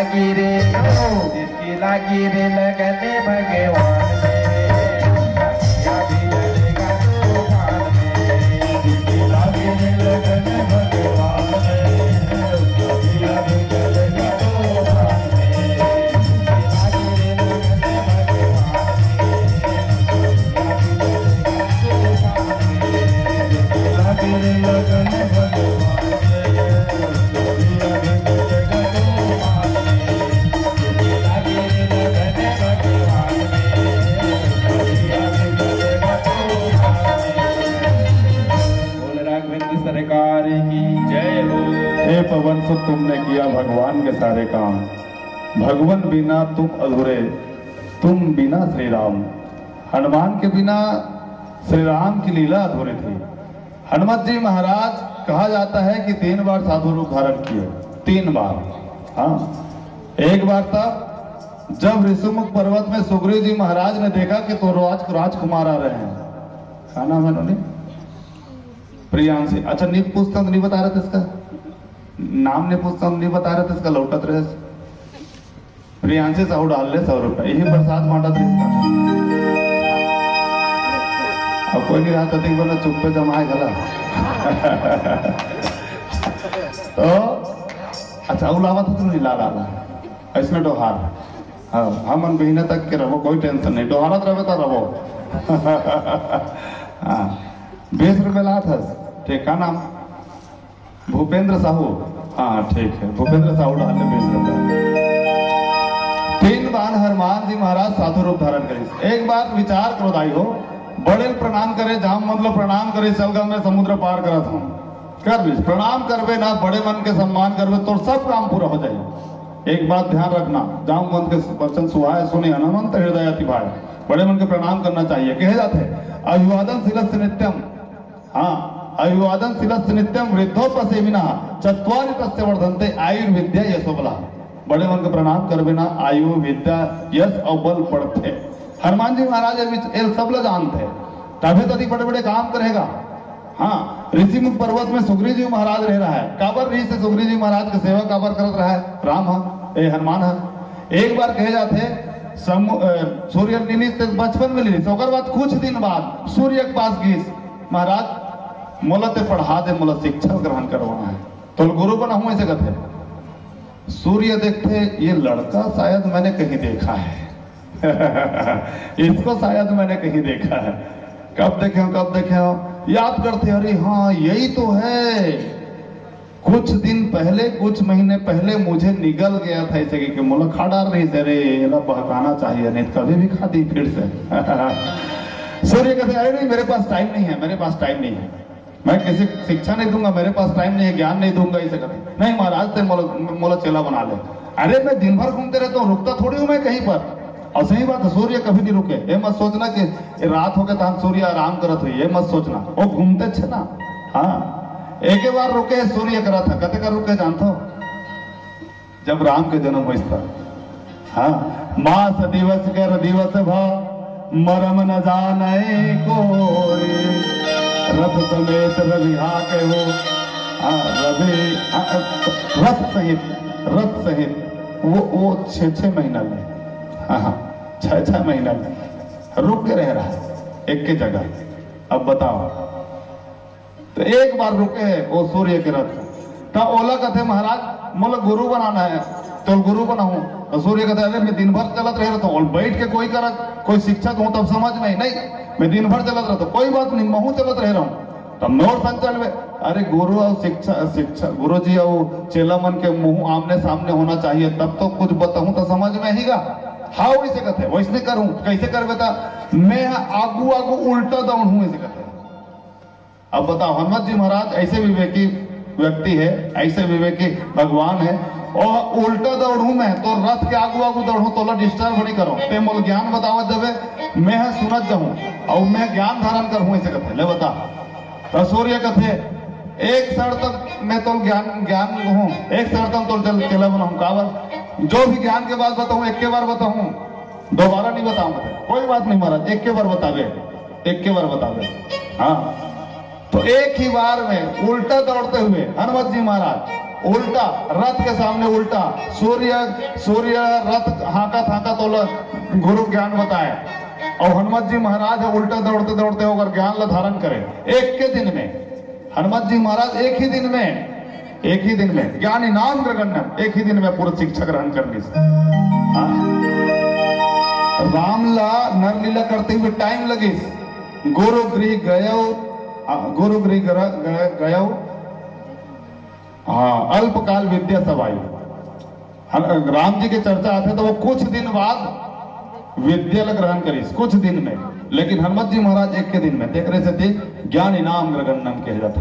गिरे हो, जिसकी लागी रे लगन भगवान में, या भी जलेगा तूफान में। जिसकी लागी रे लगन भगवान में, उसका भी या भी जलेगा तूफान में। जिसकी लागी रे लगन भगवान में, या भी जलेगा तूफान में। जिसकी लागी रे लगन भगवान में, बोल राघवेंद्र सरकार की जय हो। हे पवन सुत, तुमने किया भगवान के सारे काम, भगवन बिना तुम अधूरे, तुम बिना श्री राम। हनुमान के बिना श्री राम की लीला अधूरी थी। हनुमत जी महाराज कहा जाता है कि तीन बार साधु रूप धारण किए, तीन बार। हाँ, एक बार तब जब ऋषिमुख पर्वत में सुग्रीव जी महाराज ने देखा कि तो राज राजकुमार आ रहे हैं। का नाम है उन्होंने? प्रियांशी। अच्छा, नहीं पूछता तो नहीं बता रहे थे इसका नाम, नहीं पूछता तो नहीं बता रहे थे इसका, लौटत रहे। प्रियांशी साहू डाल ले सौ रुपए, यही प्रसाद बांटा था इसका। अब कोई नहीं रहा तो देख बोला चुप्पे जमाए गला। तो अच्छा, अउ लावा था तुमने, ला ला ला। ऐसने डोहार। हाँ, हमन महीने तक के रहो, कोई टेंशन नहीं, डोहारत रहे तो रहो। हाँ, बीस रुपए लात हस। ठीक, का नाम? भूपेंद्र साहू। हाँ, ठीक है, भूपेंद्र साहू डाल ले बीस रुपए। तीन बार हनुमान जी महाराज साधु रूप धारण करिस। एक बार विचार करो दाई हो, बड़े ल प्रणाम करे, जामवंत ल प्रणाम करे, चल गा मैं समुद्र पार करत हूँ। कर लीस, प्रणाम करबे ना, बड़े मन के सम्मान करबे, तोर सब काम पूरा हो जाही। एक बात ध्यान रखना, जामवंत के वचन सुहाए सुने हनुमंत हृदय अति भाए। बड़े मन के प्रणाम करना चाहिए। कहे जाते, अभिवादन शीलस्य नित्यम। हाँ, अभिवादन शीलस्य नित्यम वृद्धोपसेविनः चत्वारि तस्य वर्धन्ते आयुर्विद्या यशो बलः। बड़े मन के प्रणाम करबे ना, आयु, विद्या, यश अउ बल बढ़थे। हनुमान जी महाराज ये विच-, ये सब ला जानथे, तभे तो अति बड़े-बड़े काम करेगा। हाँ, ऋषिमुख पर्वत में सुग्रीव जी महाराज रह रहा है। काबर ऋषि सुग्रीव जी महाराज के सेवा काबर करत रहा है? राम ह, ए हनुमान ह। एक बार कहे जाथे, समु-, अ, सूर्य लीलिस ते बचपन में लीलिस, ओकर बाद कुछ दिन बाद सूर्य के पास गीस, महाराज, मोला ते पढ़ा दे, मोला शिक्षा ग्रहण करवाना है, तो गुरु बनाहूं, ऐसे कथे। सूर्य देखते, ये लड़का शायद मैंने कहीं देखा है। इसको शायद मैंने कहीं देखा है। कब देखे हो, कब देखे हो, याद करते, अरे हाँ, यही तो है। कुछ दिन पहले, कुछ महीने पहले मुझे निगल गया था, इसे कि मोला खा डार रही से, अरे, एला बहकाना चाहिए, नहीं तो कभी भी खा दी फिर से। सूर्य कहते, अरे नहीं, मेरे पास टाइम नहीं है, मेरे पास टाइम नहीं है। मैं किसी शिक्षा नहीं दूंगा, मेरे पास टाइम नहीं है, ज्ञान नहीं दूंगा, इसे कहते। नहीं महाराज, ते मोला, मोला चेला बना ले। अरे मैं दिन भर घूमते रहता हूँ, रुकता थोड़ी हूँ मैं कहीं पर। और सही बात है, सूर्य कभी नहीं रुके। ये मत सोचना कि ये रात हो गए तो हम सूर्य आराम करत हुई, ये मत सोचना। वो घूमते छे ना। हाँ, एक बार रुके सूर्य का रथ, कते का रुके जानते हो? जब राम के जन्म होइस त, हाँ, मास दिवस कर दिवस भा मरम न जाने कोई, रथ समेत रविहा के हो। हाँ, रवि, हाँ, रथ सहित, रथ सहित वो, वो छह, छह महीना ले, हाँ, हाँ, छह, छह महीना ले रुक के रह रहा है एक के जगह। अब बताओ, तो एक बार रुके है वो सूर्य के रथ, तो ओला कथे, महाराज, मोला गुरु बनाना है, तो गुरु बनाऊं। तो सूर्य कहते, अरे, मैं दिन भर चलत रह रहता हूँ, और बैठ के कोई करत, कोई शिक्षा दूं तब समझ में नहीं, मैं दिन भर चलत रहता हूँ, कोई बात नहीं, महू चलत रह रहा हूँ। तब मोर संचल में, अरे, गुरु और शिक्षा, शिक्षा, गुरु जी और चेला मन के मुंह आमने सामने होना चाहिए, तब तो कुछ बताऊं तो समझ में आहीगा। हाँ, वैसे कहते, वैसने करूं, कैसे कर बेटा? मैं आगू आगू उल्टा दौड़ हूं, ऐसे कहते। अब बताओ, हनुमत जी महाराज ऐसे विवेकी व्यक्ति है, ऐसे विवेकी भगवान है, और उल्टा दौड़ू मैं, तो रथ के आगू आगू दौड़ू, तोला डिस्टर्ब नहीं करो, ते मोल ज्ञान बतावत देवे, मैं ह सुनत जाऊं और मैं ज्ञान धारण करहूं, ऐसे कथे। ले बता, तो सूर्य कथे, एक सर तक मैं तो ज्ञान, ज्ञान हूँ, एक सर तक तो चल चला बनाऊं, काबर? जो भी ज्ञान के बात बताऊं, एक के बार बताऊं, दोबारा नहीं बताऊंगा। कोई बात नहीं महाराज, एक के बार बतावे, एक के बार बतावे। हाँ, तो एक ही बार में उल्टा दौड़ते हुए हनुमत जी महाराज उल्टा, रथ के सामने उल्टा। सूर्य, सूर्य रथ हाँकत हाँकत ओला गुरु ज्ञान बताए, और हनुमत जी महाराज ह उल्टा दौड़ते दौड़ते ओकर ज्ञान ला धारण करे। एक के दिन में हनुमत जी महाराज एक ही दिन में, एक ही दिन में ज्ञानी नाम ग्रगण्यम, एक ही दिन में पूरा शिक्षा ग्रहण कर लिस। हाँ। राम ला नर लीला करते हुए टाइम लगिस। गुरु गृह गयो, आ, गुरु गृह गर-, ग-, गयो, हाँ, अल्पकाल विद्या सब आई। हम, राम जी के चर्चा आथे तो वो कुछ दिन बाद विद्या ला ग्रहण करिस, कुछ दिन में। लेकिन हनुमत जी महाराज एक के दिन में, तेकरे सेती ज्ञानी नाम ग्रगण्यम कहे जाथे।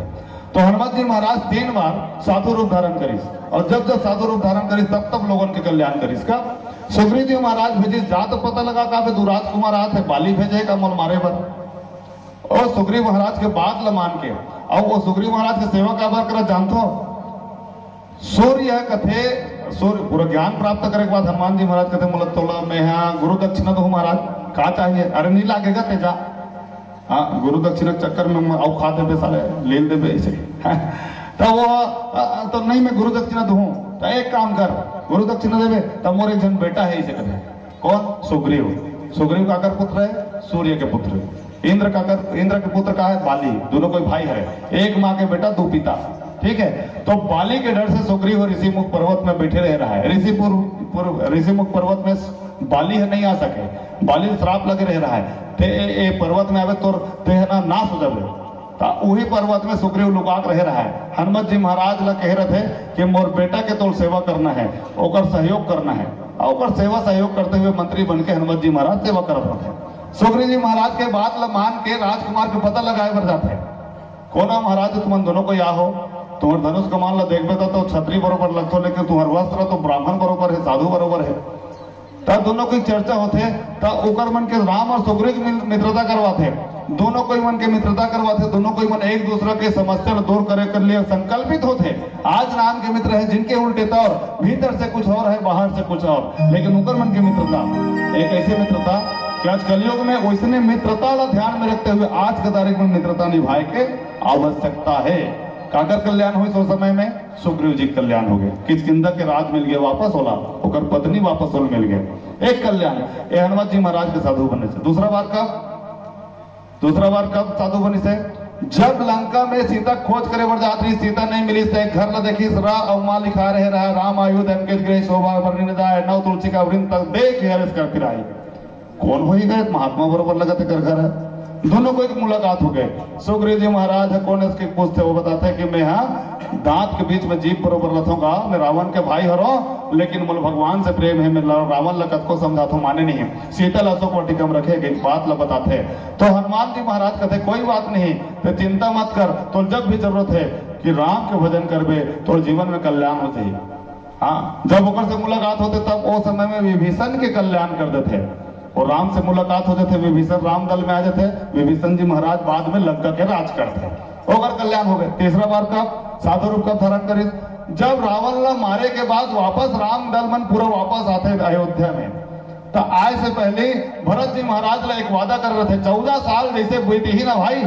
तो हनुमत जी महाराज तीन बार साधु रूप धारण करिस, और जब जब साधु रूप धारण करिस, तब तब लोगन के कल्याण करिस। का सुग्रीव जी महाराज भेजिस, जा तो पता लगा का बे, दू राजकुमार आत हे, बाली भेजे हे का मोला मारे बर। ओ सुग्रीव महाराज के बात ल मान के, अउ वो सुग्रीव महाराज के सेवा काबर करत जानथो? सूर्य कथे, सूर्य पूरा ज्ञान प्राप्त करे के बाद हनुमान जी महाराज कथे, "मोला तोला मैं हा गुरु दक्षिणा दूँ महाराज, का चाहिए?" "अरे नहीं लागेगा, ते जा।" हाँ, गुरु दक्षिणा के चक्कर में मैं अउ खा देबे साले, ले देबे ऐसे। तो वो, "अ, तो नहीं, मैं गुरु दक्षिणा दूँ।" "तो एक काम कर, गुरु दक्षिणा देबे, तो मोर एक झन बेटा है," ऐसे कथे। कौन? सुग्रीव। सुग्रीव काकर पुत्र है? सूर्य के पुत्र। इंद्र काकर, इंद्र के पुत्र का है? बाली। दोनों कोई भाई है, एक माँ के बेटा, दो पिता। ठीक है, तो बाली के डर से सुग्रीव ऋषि मुख पर्वत में बैठे रह रहा है। ऋषि पूर्व, पूर्व, ऋषि मुख पर्वत में बाली है, नहीं आ सके, बाली श्राप लगे रह रहा है। ते ए, ए पर्वत में आवे तो तेहना नाश हो जावे। ता उही पर्वत में सुग्रीव लुका के रह रहा है। हनुमत जी महाराज ला कह रहे थे कि मोर बेटा के तोल सेवा करना है, ओकर सहयोग करना है, और ओकर सेवा सहयोग करते हुए मंत्री बन के हनुमत जी महाराज सेवा करत रहते। सुग्रीव जी महाराज के बात ला मान के राजकुमार के पता लगाए बर जाते। कोना महाराज, तुमन दोनों को या हो, तुम्हार धनुष कमान ला देखबे तो, तो छत्री बरोबर लगथो, लेकिन तुम्हार वस्त्र तो ब्राह्मण बरोबर है, साधु बरोबर है। त दोनों की चर्चा होथे, त ओकर मन के राम और सुग्रीव मिल-, मित्रता करवाथे। दोनों कोई मन के मित्रता करवाथे, दोनों कोई मन एक दूसरा के समस्या ल दूर करे कर लिए संकल्पित होथे। आज नाम के मित्र है, जिनके उल्टे तौर, भीतर से कुछ और है, बाहर से कुछ और, लेकिन ओकर मन के मित्रता एक ऐसे मित्रता कि आज कलयुग में वैसने मित्रता ला ध्यान में रखते हुए आज के तारीख में मित्रता निभाए के आवश्यकता है। काकर कल्याण हुई सो समय में? सुग्रीव जी के कल्याण हो गए, किष्किंधा के राज मिल गए वापस ओला, ओकर पत्नी वापस ओला मिल गए। एक कल्याण, ए हनुमत जी महाराज के साधु बनने से। दूसरा बार कब? दूसरा बार कब साधु बनिस हे? जब लंका में सीता खोज करे बर जात रही, सीता नहीं मिली, तो एक घर ला देखिस, रा अउ माँ लिखा रहे रहा, "राम आयु धन के गृह शोभा बरनी न जाए, नव तुलसी का वृंद तक देख हर्ष कर पिराई।" कौन होही गा? महात्मा बरोबर लगत हे, कर घर है। दोनों को एक मुलाकात हो गए। सुग्रीव जी महाराज है, कौन इसके पूछते, वो बताते हैं कि मैं, हाँ, दांत के बीच में जीभ बरोबर रथों का, मैं रावण के भाई हरो, लेकिन मोला भगवान से प्रेम है, मैं ला-, रावण ला कतको समझाथो, माने नहीं है। सीता ला अशोक वाटिका में रखे गए, बात ला बताते हैं। तो हनुमान जी महाराज कहते, "कोई बात नहीं, तो चिंता मत कर, तो जब भी जरूरत है कि राम के भजन करबे, तो जीवन में कल्याण हो जाए।" हाँ, जब ओकर से मुलाकात होते, तब ओ समय में विभीषण के कल्याण कर देते। और राम से मुलाकात हो जाते, विभीषण राम दल में आ जाते, विभीषण जी महाराज बाद में लंका के राज करते, ओकर कल्याण हो गए। तीसरा बार कब साधु रूप का धारण करिस? जब रावण ला मारे के बाद वापस राम दल मन पूरा वापस आते अयोध्या में, तो आए से पहले भरत जी महाराज ला एक वादा कर रहे थे, चौदह साल जैसे बीती ही ना भाई,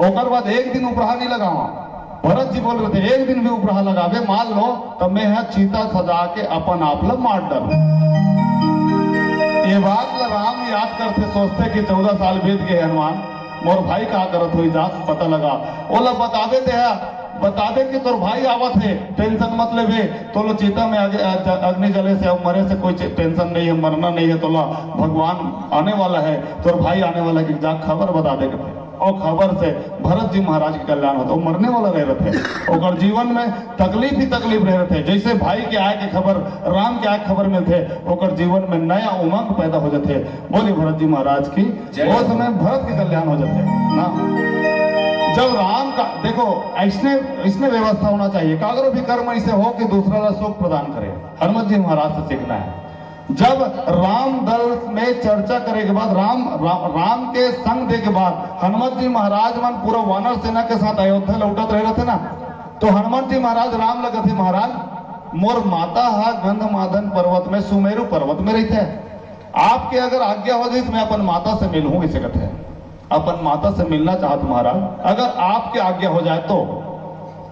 ओकर बाद एक दिन उपराहा नहीं लगावा। भरत जी बोल रहे थे, "एक दिन भी उपराहा लगाबे, मान लो, तब मैं यहाँ चीता सजा के अपन आप ला मार डालूं।" ये बात ला राम याद करते, सोचते कि चौदह साल बीत गए हनुमान, मोर भाई का करत हुई जात पता लगा, ओला बताबे ते हा, बताबे कि तोर भाई आवत है, टेंशन मत लेबे, तोला चीता में आगे अ, ज-, अग्नि जले से, अब मरे से कोई चे-, टेंशन नहीं है, मरना नहीं है तोला, भगवान आने वाला है, तोर भाई आने वाला है, कि जा खबर बता दे। और खबर से भरत जी महाराज के कल्याण होता, वो मरने वाला रह रहते, ओकर जीवन में तकलीफ ही तकलीफ रह रहते। जैसे भाई के आए के खबर, राम के आए के खबर मिलते, ओकर जीवन में नया उमंग पैदा हो जाते। बोलिए भरत जी महाराज की। जय। वो समय भरत के कल्याण हो जाते ना। जब राम का, देखो, ऐसने, ऐसने व्यवस्था होना चाहिए, कागरो भी कर्म ऐसे हो कि दूसरा ला सुख प्रदान करे। हनुमत जी महाराज से सीखना है। जब राम दल में चर्चा करे के बाद, राम, राम, राम के संग दे के बाद हनुमत जी महाराज मन पूरा वानर सेना के साथ अयोध्या लौटत रहे रहते ना, तो हनुमत जी महाराज राम ला कथे, "महाराज, मोर माता हा गंधमादन पर्वत में, सुमेरु पर्वत में रहते, आपके अगर आज्ञा हो जाए तो मैं अपन माता से मिलूं," ऐसे कथे। अपन माता से मिलना चाहत महाराज, अगर आपके आज्ञा हो जाए तो।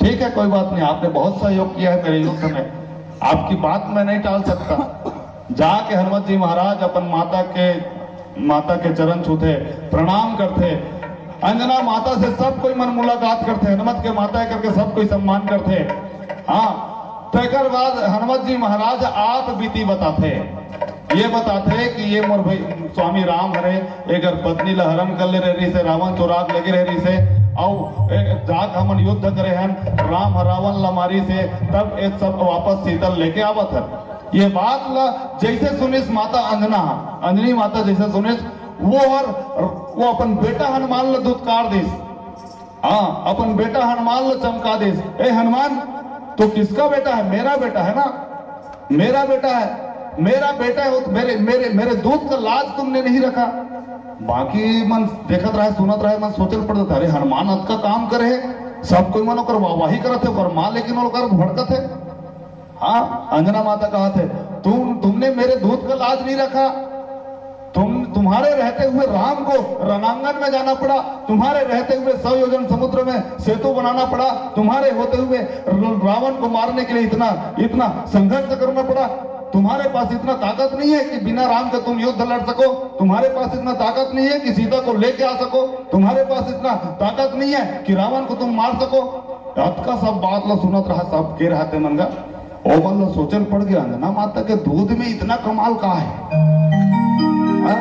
ठीक है, कोई बात नहीं, आपने बहुत सहयोग किया है मेरे युद्ध में, आपकी बात मैं नहीं टाल सकता। जाके हनुमत जी महाराज अपन माता के, माता के चरण छूथे, प्रणाम करथे। अंजना माता से सब कोई मन मुलाकात करथे, हनुमत के माता करके सब कोई सम्मान करथे। हाँ, तो एक बाद हनुमत जी महाराज आप बीती बताथे, ये बताथे कि ये मोर भाई स्वामी राम हरे, एकर पत्नी ला हरण कर ले रहे से, रावण चोरा के लेगे रहे से, अउ जाके हमन युद्ध करे हन, राम ह रावण ला मारी से, तब ये सब वापस सीता ल लेके आवत हन। ये बात ला जैसे सुनिस माता अंजना, अंजनी माता जैसे सुनिस, वो हर, वो अपन बेटा हनुमान ला दुत्कार दिस। हाँ, अपन बेटा हनुमान ला चमका दिस। ए हनुमान, तू किसका बेटा है? मेरा बेटा है ना, मेरा बेटा है, मेरा बेटा है। वो तो मेरे, मेरे, मेरे दूत का लाज तुमने नहीं रखा। बाकी मन देखत रहे, सुनत रहे, मन सोचल पड़ जाता, अरे हनुमान अतका काम करे है, सब कोई मन ओकर वाहवाही करत है, ओकर माँ लेकिन ओकर भड़कत है। हाँ, अंजना माता कहा थे, तुम, तुमने मेरे दूत का लाज नहीं रखा। तुम, तुम्हारे रहते हुए राम को रणांगण में जाना पड़ा, तुम्हारे रहते हुए सौ योजन समुद्र में सेतु बनाना पड़ा, तुम्हारे होते हुए र-, रावण को मारने के लिए इतना, इतना संघर्ष करना पड़ा। तुम्हारे पास इतना ताकत नहीं है कि बिना राम के तुम युद्ध लड़ सको, तुम्हारे पास इतना ताकत नहीं है कि सीता को लेके आ सको, तुम्हारे पास इतना ताकत नहीं है कि रावण को तुम मार सको। अतका सब बात ला सुनत रहा, सब के रहते मन गा, ओमन ला सोचल पड़ गया, अंजना माता के दूध में इतना कमाल का है? हाँ?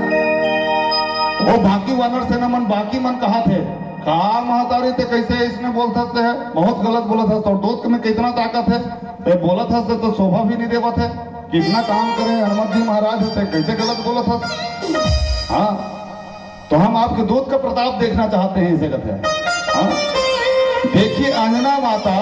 वो बाकी वानर सेना मन, बाकी मन कहा थे, का महतारी ते कैसे इसने बोलत हस ते है? बहुत गलत बोलत हस, तोर दूध में कितना ताकत है, ते बोलत हस ते तो शोभा भी नहीं देवत है, कितना काम करे हनुमत जी महाराज होते, कैसे गलत बोलत हस? हाँ, तो हम आपके दूध का प्रताप देखना चाहते हैं, इसे कहते हैं। हाँ? देखिए, अंजना माता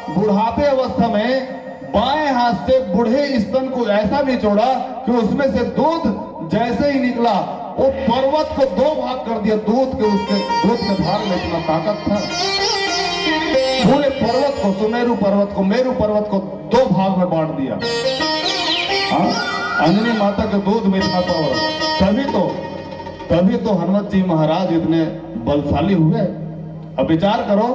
बुढ़ापे अवस्था में बाएं हाथ से बूढ़े स्तन को ऐसा निचोड़ा कि उसमें से दूध जैसे ही निकला, वो पर्वत को दो भाग कर दिया। दूध के, उसके दूध के धार में इतना ताकत था, पूरे पर्वत को, सुमेरु पर्वत को, मेरु पर्वत को दो भाग में बांट दिया। हाँ? अंजनी माता के दूध में इतना पावर, तभी तो तभी तो हनुमत जी महाराज इतने बलशाली हुए। अब विचार करो,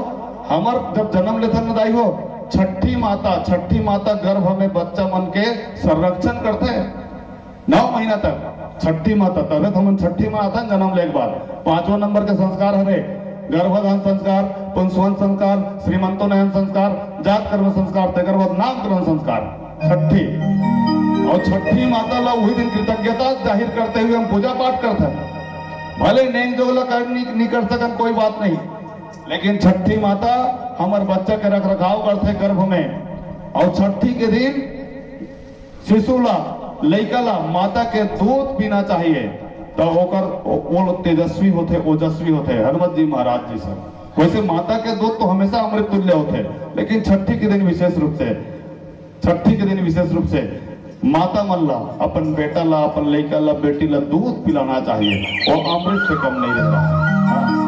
हमर जब जन्म लेथन न दाई हो, छठी माता, छठी माता गर्भ में बच्चा मन के संरक्षण करथे नौ महीना तक। छठी माता, तबे तो हमन छठी माता जन्म लेके बाद पांचवा नंबर के संस्कार हरे गर्भधान संस्कार, पुंसवन संस्कार, श्रीमंतोनयन संस्कार, जात कर्म संस्कार, तेकर बाद नामकरण संस्कार। छठी, और छठी माता ला वही दिन कृतज्ञता जाहिर करते हुए हम पूजा पाठ करते हैं। भले नेंग जोग ला कर नहीं, नहीं कर सकन, कोई बात नहीं, लेकिन छठी माता हमर बच्चा के रख रखाव करते गर्भ में। और छठी के दिन शिशु ला, लइका ला माता के दूध पीना चाहिए, तो ओकर, वो तेजस्वी होते, ओजस्वी होते, हनुमत जी महाराज जी से। वैसे माता के दूध तो हमेशा अमृत तुल्य होते, लेकिन छठी के दिन विशेष रूप से, छठी के दिन विशेष रूप से माता मन ला, अपन बेटा ला, अपन लइका ला, बेटी ला दूध पिलाना चाहिए, वो अमृत से कम नहीं रहता। हाँ।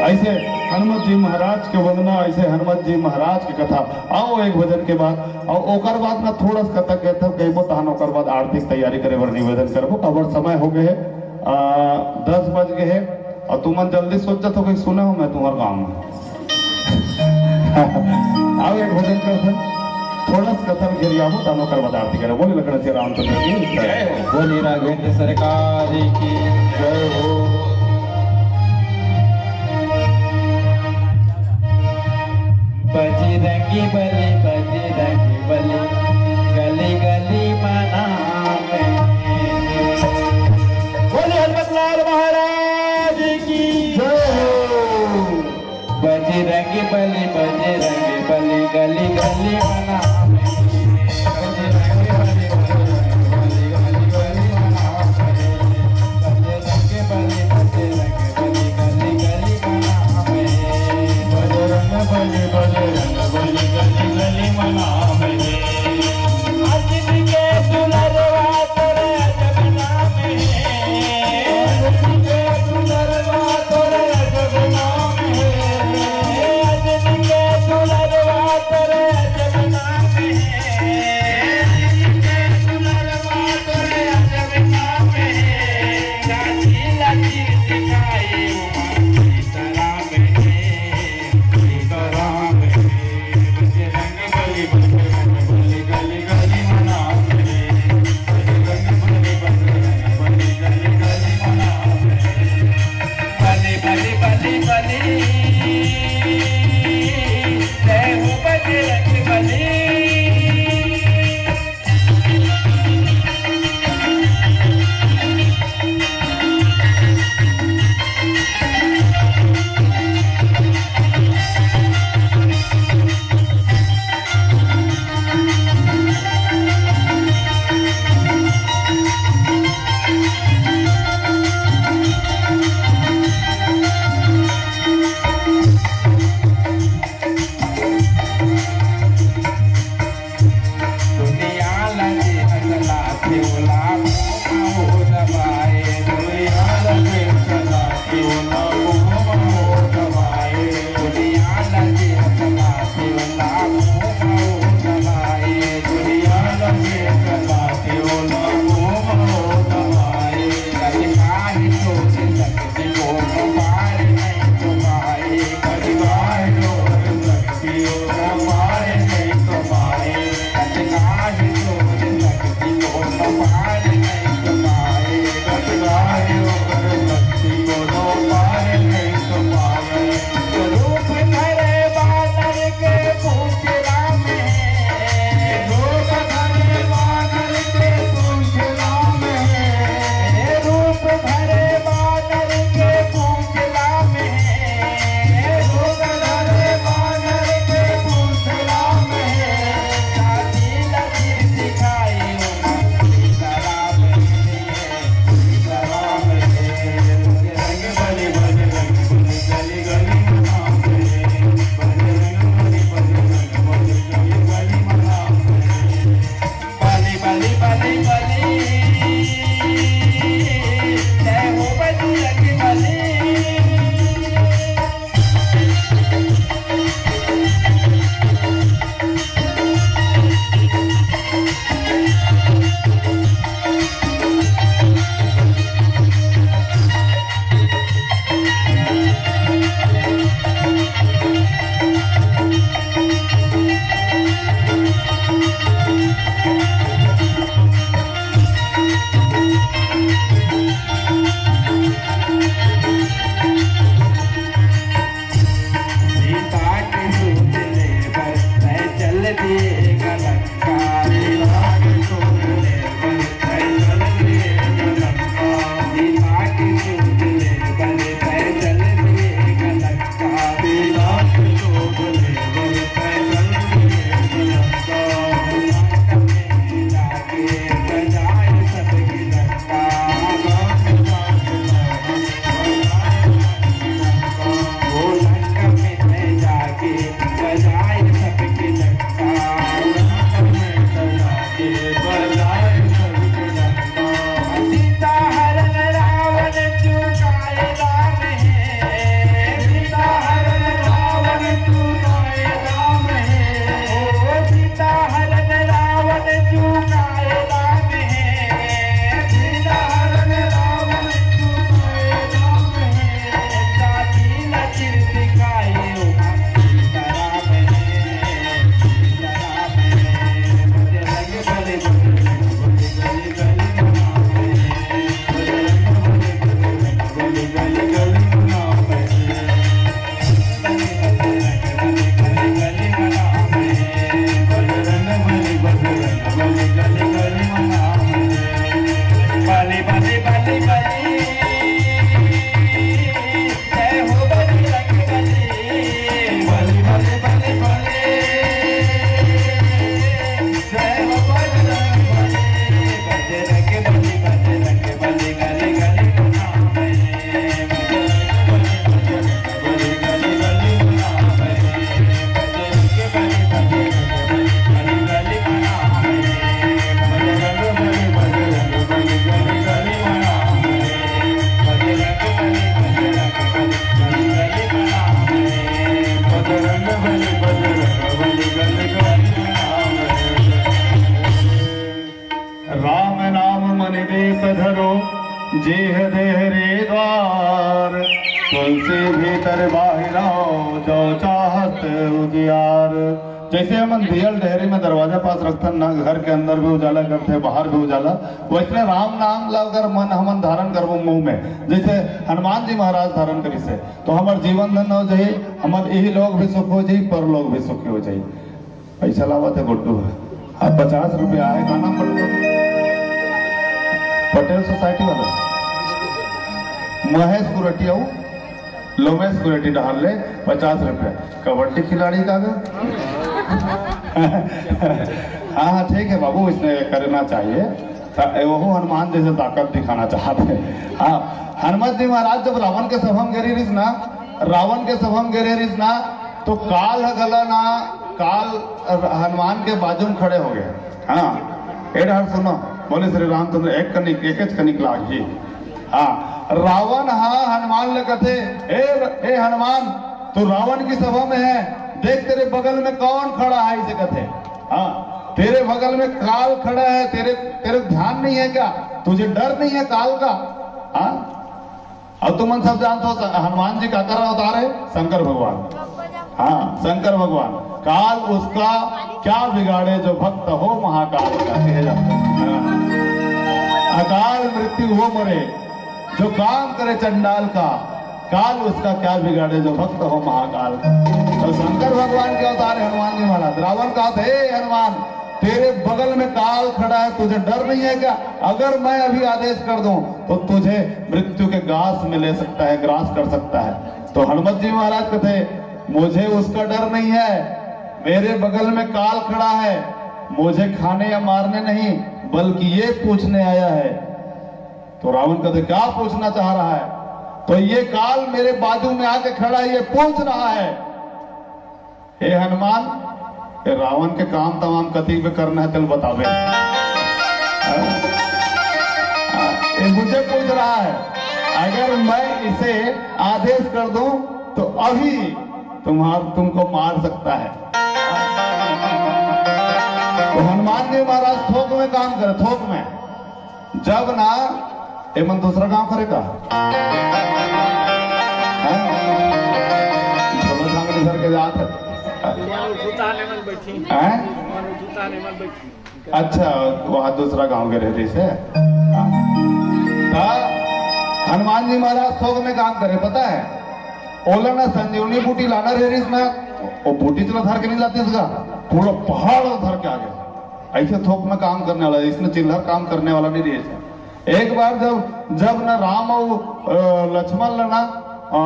ऐसे हनुमत जी महाराज के वंदना, ऐसे हनुमत जी महाराज के कथा। आओ एक भजन के बाद, और ओकर बाद ना थोड़ा सा कथा कहते गइबो, तहन ओकर बाद आरती के तैयारी करे बर निवेदन करबो। काबर समय हो गए है, आ, दस बज गए है, और तुमन जल्दी सोच जात हो कि सुने हो मैं तुम्हार गाँव में। आओ एक भजन करथन, थोड़ा सा कथा घेरियाबो, तहन ओकर बाद आरती करे। बोले लखन सिया रामचंद्र की जय हो। बोली राघवेंद्र सरकार की जय हो। बजरंगी बली, बजरंगी बली, गली गली मनावे। बोले हनुमत लाल महाराज की जय हो। बजरंगी बली, बजरंगी बली, गली गली मनावे। बजरंगी बली, बजरंगी बली, गली गली मनावे। बजरंगी बली, बजरंगी बली, गली गली मनावे। बजरंग बली, बजरंग बली, गली गली मनावे। अजब के दुलरवा तोरे अजब नाम है। अजब के दुलरवा तोरे अजब नाम है। अजब के दुलरवा तोरे अजब नाम देह देहरी द्वार, तुलसी भीतर बाहिर आव, जो चाहत उजियार। जैसे हमन दियल डेहरी में दरवाजा पास रखथन ना, घर के अंदर भी उजाला करथे, बाहर भी उजाला, वैसने राम नाम ला अगर मन हमन धारण करबो मुंह में, जैसे हनुमान जी महाराज धारण करिसे, तो हमर जीवन धन हो जाही, हमर इही लोक भी सुख हो जाही, परलोक भी सुखी हो जाही। पैसा लावत हे गुड्डू ह। अब पचास रुपया आय, का नाम पड़ता? पटेल सोसाइटी वाला महेश कुरटी अउ लोमेश कुरटी डहार ले पचास रुपया। कबड्डी खिलाड़ी का गा? हाँ हाँ, ठीक है बाबू, इसने करना चाहिए। त-, वहू हनुमान जैसे ताकत दिखाना चाहत हे। हाँ, हनुमत जी महाराज जब रावण के सभा में गे रहिस ना, रावण के सभा में गे रहिस ना, तो काल ह घला ना, काल हनुमान के बाजू में खड़े हो गए। हाँ, ए डहर सुनो, बोले श्री रामचंद्र, एक कनिक, एकेच कनिक लागही। हाँ, रावण हा हनुमान ले कथे, ए, ए हनुमान, तू रावण की सभा में है, देख तेरे बगल में कौन खड़ा है, इसे कथे। हाँ, तेरे बगल में काल खड़ा है, तेरे, तेरे ध्यान नहीं है क्या? तुझे डर नहीं है काल का? हाँ, अब तुमन सब जानत हो, हनुमान जी काकर अवतार है? शंकर भगवान। हाँ, शंकर भगवान। काल उसका क्या बिगाड़े, जो भक्त हो महाकाल का, कहे जाता है। हाँ। अकाल मृत्यु हो मरे, जो काम करे चंडाल का, काल उसका क्या बिगाड़े, जो भक्त हो महाकाल का। तो शंकर भगवान के अवतार है हनुमान जी महाराज। रावण कहा था, "हे हनुमान, तेरे बगल में काल खड़ा है, तुझे डर नहीं है क्या? अगर मैं अभी आदेश कर दूं तो तुझे मृत्यु के गास में ले सकता है, ग्रास कर सकता है।" तो हनुमत जी महाराज कहते, "मुझे उसका डर नहीं है, मेरे बगल में काल खड़ा है, मुझे खाने या मारने नहीं, बल्कि ये पूछने आया है।" तो रावण कहते, "क्या पूछना चाह रहा है?" तो ये काल मेरे बाजू में आके खड़ा है, ये पूछ रहा है, "हे हनुमान, ये रावण के काम तमाम कति पे करना है, तेल बतावे।" ये मुझे पूछ रहा है, अगर मैं इसे आदेश कर दूं तो अभी तुम्हार तुमको मार सकता है। तो हनुमान जी महाराज थोक में काम करे, थोक में। जब ना, एमन दूसरा गांव करे का? हैं? झोला झांगड़ी धर के जात है। हैं? अच्छा, वहाँ दूसरा गांव के रहते से। हाँ। ता हनुमान जी महाराज थोक में काम करे, पता है? ओला ना संजीवनी बूटी लाना रहिस ना, वो बूटी चला धर के नहीं लातिस गा, पूरा पहाड़ धर के आ गया। ऐसे थोक में काम करने वाला, इसमें चिल्लर काम करने वाला नहीं रहिस। एक बार जब, जब ना राम अउ, अ, लक्ष्मण ला ना, अ,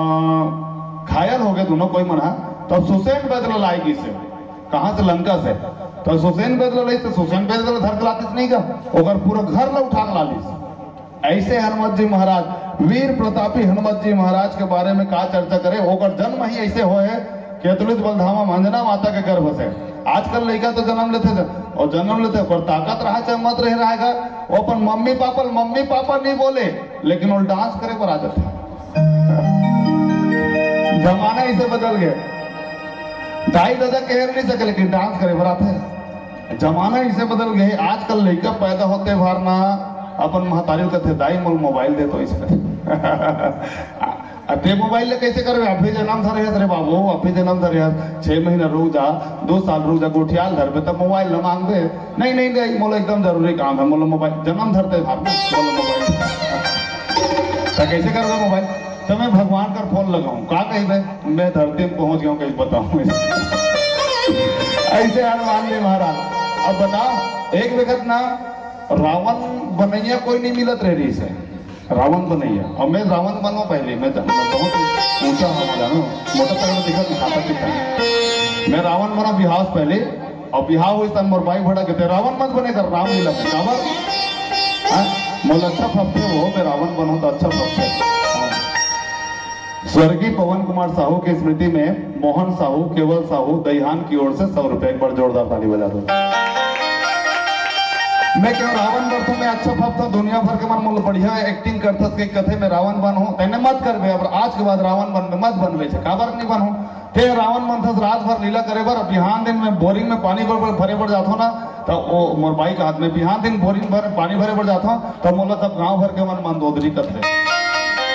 घायल हो गए दोनों कोई मन हा, तब सुसेन वैद ला लाए गिस हे। कहाँ से? लंका से। तो सुसेन वैद ला लाइस, तो सुसेन वैद ला धर के लातिस नहीं का, ओकर पूरा घर ला उठा के लालिस। ऐसे हनुमत जी महाराज, वीर प्रतापी हनुमत जी महाराज के बारे में का चर्चा करे, ओकर जन्म ही ऐसे होए हे कि अतुलित बलधामा में अंजना माता के गर्भ से। आजकल लइका तो जन्म लेथे, अउ जन्म लेथे, ओकर ताकत रहा चाहे मत रहे रहेगा, वो अपन मम्मी पापा ल मम्मी पापा नहीं बोले, लेकिन वो डांस करे बर आ जाथे। जमाना इसे बदल गया, दाई ददा कहे नहीं सके, लेकिन डांस करे बर आथे। जमाना इसे बदल गया, आजकल लइका पैदा होते भर ना अपन महतारी ल कथे, "दाई मोल मोबाइल दे तो," इसे कथे। अब ते मोबाइल ले कैसे करबे? अभी जन्म धरे हस रे बाबू, अभी जन्म धरे हस, छह महीना रुक जा, दो साल रुक जा, गोठियाल धरबे तब मोबाइल ल मांगबे। नहीं, नहीं, नहीं, मोला एकदम जरूरी काम है, मोला मोबाइल, जन्म धरते भाग ना, मोला मोबाइल। तो कैसे करबे मोबाइल? तो मैं भगवान कर फोन लगाऊं, का कही भाई, मैं धरती में पहुंच गया हूं, कैसे बताऊं? ऐसे हनुमान जी महाराज। अब बताओ, एक वक्त ना रावण बनैया कोई नहीं मिलत रहे रहिस हे। रावण बनैया। अब मैं रावण बनूं पहले, मैं, मैं बहुत ऊंचा हूं, जानो, मोटा तगड़ा दिखा, दिखाता कितना। मैं रावण बना बिहाव पहले, अउ बिहाव होइस तब मोर बाई भड़क गे, "रावण मत बने कर, रामलीला में।" काबर? हाँ? मोला अच्छा फबथे वो, मैं रावण बनूं तो अच्छा फबथे। हाँ। स्वर्गीय पवन कुमार साहू की स्मृति में मोहन साहू, केवल साहू, दईहान की ओर से सौ रुपए, एक बार जोरदार ताली बजा दो। मैं केहेंव रावण बनथों, मैं अच्छा फबथों, दुनिया भर के मन मोला बढ़िया एक्टिंग करथस के कथे मैं रावण बनहूं, तेने मत करबे, अब आज के बाद रावण बनबे, मत बनबे, काबर नहीं बनहूं। ते रावण बनथस रात भर लीला करे बर, बिहान दिन में बोरिंग में पानी भरे बर जाथों ना, त ओ मोर बाई के हाथ में बिहान दिन बोरिंग भर पानी भरे बर जाथों, त मोला सब गांव भर के मन मंदोदरी कथे।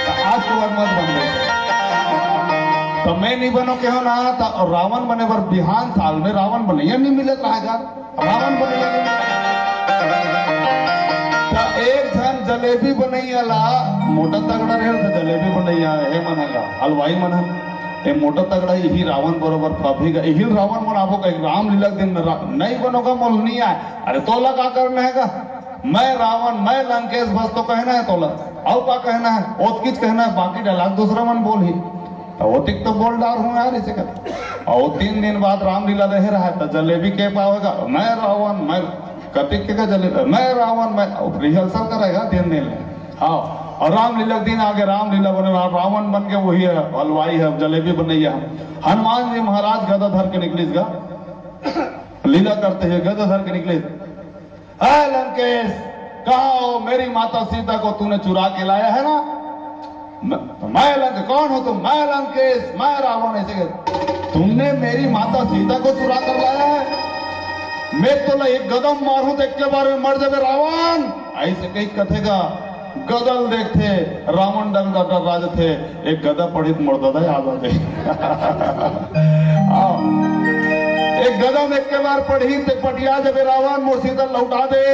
त आज के बाद मत बनबे। त मैं नहीं बनो केहेंव ना, त रावण बने बर बिहान साल में रावण बनइया नहीं मिलत रहा यार। रावण बनइया नहीं मिलत। त एक झन जलेबी बनइया ला, मोटा तगड़ा रहे त जलेबी बनइया, हे मन ह, हलवाई मन ह, ए मोटा तगड़ा इही रावण बरोबर फबही गा, इही रावण बनाबो कही, रामलीला के दिन में रा-, नहीं बनोगा मोल नहीं आए। अरे तोला का करना है गा? मैं रावण, मैं लंकेश, बस तो कहना है तोला। अउ का कहना है? ओतकीच कहना है, बाकी डायलॉग दूसरा मन बोलही। त ओतिक तो बोल डारहूं यार, इसे कहते। अउ तीन दिन बाद रामलीला रहे रहा है, त जलेबी के पावेगा? मैं रावण, मैं कतिक के जलेबी, मैं रावण, मैं रिहर्सल करेगा तीन दिन ले। हाँ, अउ रामलीला के दिन आगे रामलीला बने, रा-, रावण बन के वही है, हलवाई है, जलेबी बनइया है। हनुमान जी महाराज गदा धर के निकलिस गा, लीला करते हुए गदा धर के निकलिस। "ए लंकेश, कहाँ हो? मेरी माता सीता को तूने चुरा के लाया है ना?" "मैं, मैं लंक-, कौन हो तुम?" "मैं लंकेश, मैं रावण।" ऐसे कह, "तुमने मेरी माता सीता को चुरा कर लाया है? मैं तो एक गदम मारूं तो एक के बार में मर जाबे रावण।" ऐसे कही कथे गा। गदल देखथे, रावण डगडा डर्रा जथे, एक गदा पढ़ी त मोर ददा याद आ जाए। आओ। एक गदा में एक के बार पढ़ी ते पटिया जबे रावण मोर सीता लौटा दे।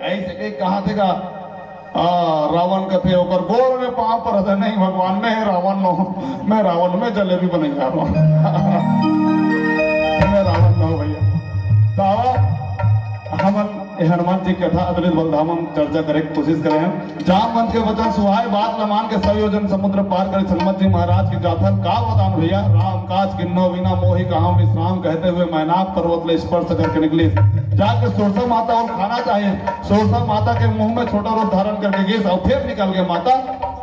ऐसे कही कहाथे गा। आ, रावण कथे ओकर गोड़ में पाँव पर रहते, "नहीं भगवान, मैं रावण न हूँ, मैं रावण, मैं जलेबी बनइया हूँ।" मैं रावण न हूँ भैया। तो आवा, हमन ए हनुमान जी के कथा अतुलित बल धाम हम चर्चा करे के कोशिश करे हन। जामवंत के वचन सुहाए, बात ल मान के सब योजन समुद्र पार करे। हनुमत जी महाराज के गाथा ल का बतान भैया। राम काज किन्नो बिना मोहि कहां विश्राम कहते हुए मैनाक पर्वत ले स्पर्श करके निकलिस। जाके सुरसा माता ओला खाना चाहिस। सुरसा माता के मुंह में छोटा रूप धारण करके गिस अउ फिर निकल गे, "माता,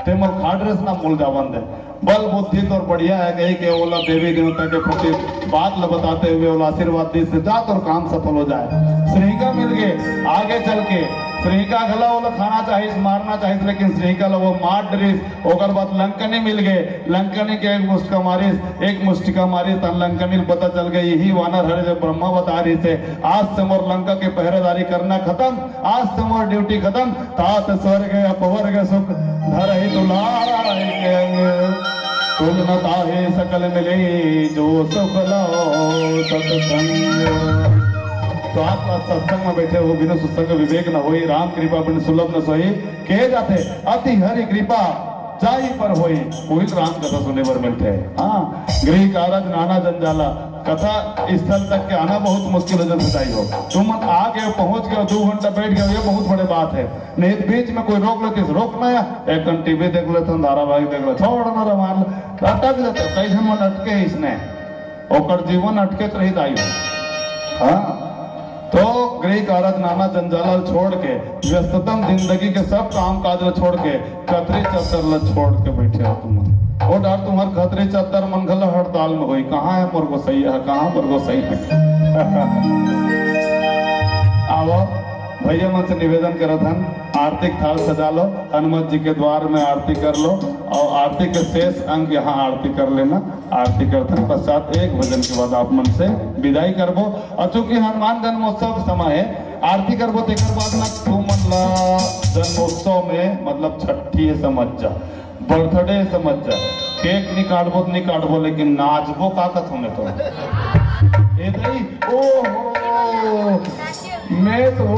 ते मोर खा डरेस ना, मोला जावन दे।" बल बुद्धि तोर बढ़िया है कही के ओला देवी देवता के प्रति बात ल बताते हुए ओला आशीर्वाद दिस, "जा तोर काम सफल हो जाए।" सिंहिका मिल गे, आगे चल के सिंहिका घला ओला खाना चाहिस, मारना चाहिस, लेकिन सिंहिका ल वो मार डरिस। ओकर बाद लंकनी मिल गे, लंकनी के एक मुस्का मारिस, एक मुस्टिका मारिस, त लंकनी ल पता चल गे, यही वानर हरे जो ब्रह्मा बता रहिस हे, आज से मोर लंका के पहरेदारी करना खतम, आज से मोर ड्यूटी खतम। तात स्वर्ग अपवर्ग सुख धरहि दुलार के अंग। तुल न ताहि सकल मिले जो सुख लहो सत्संग। तो आप आज सत्संग में बैठे हो, बिनु सत्संग विवेक न होई, राम कृपा बिन सुलभ न सोई। कहे जाथे अति हरि कृपा जाहि पर होई, उही राम कथा सुने बर मिलथे। हाँ, गृह कारज नाना जंजाला, कथा स्थल तक के आना बहुत मुश्किल हो जाथे दाई हो। तुमन आ गए, पहुंच गए, दो घंटा बैठ गए, ये बहुत बड़े बात है। नहीं तो बीच में कोई रोक लेतिस, रोकना या एक घंटा टीवी देख लेथन, धारावाहिक देख ले, छोड़ ना रामायण, अटक जाते। कई झन मन अटके इसने, ओकर जीवन अटके रही दाई हो। हाँ, तो गृह कारज नाना जंजाला ल छोड़ के, व्यस्ततम जिंदगी के सब काम काज ल छोड़ के, खतरी चद्दर ल छोड़ के बैठे हो तुम। ओ डर तुम्हार खतरी चद्दर मन घला हड़ताल में होई, कहाँ है मोर गोसैया, कहाँ मोर गोसैया? आवो, भैया मन से निवेदन करत हन, आरती के थाल सजा लो, हनुमत जी के द्वार में आरती कर लो, अउ आरती के शेष अंग यहाँ आरती कर लेना। आरती करथन, पश्चात एक भजन के बाद आप मन से विदाई करबो। अउ चूंकि हनुमान जन्मोत्सव के समय है, आरती करबो, तेकर बाद ना तुमन ला जन्मोत्सव में, मतलब, छट्ठी है समझ जा, बर्थडे समझ जा, केक नहीं काटबो तो नहीं काटबो, लेकिन नाचबो का कथों में तो। ए दई, ओहो, मैं तो वो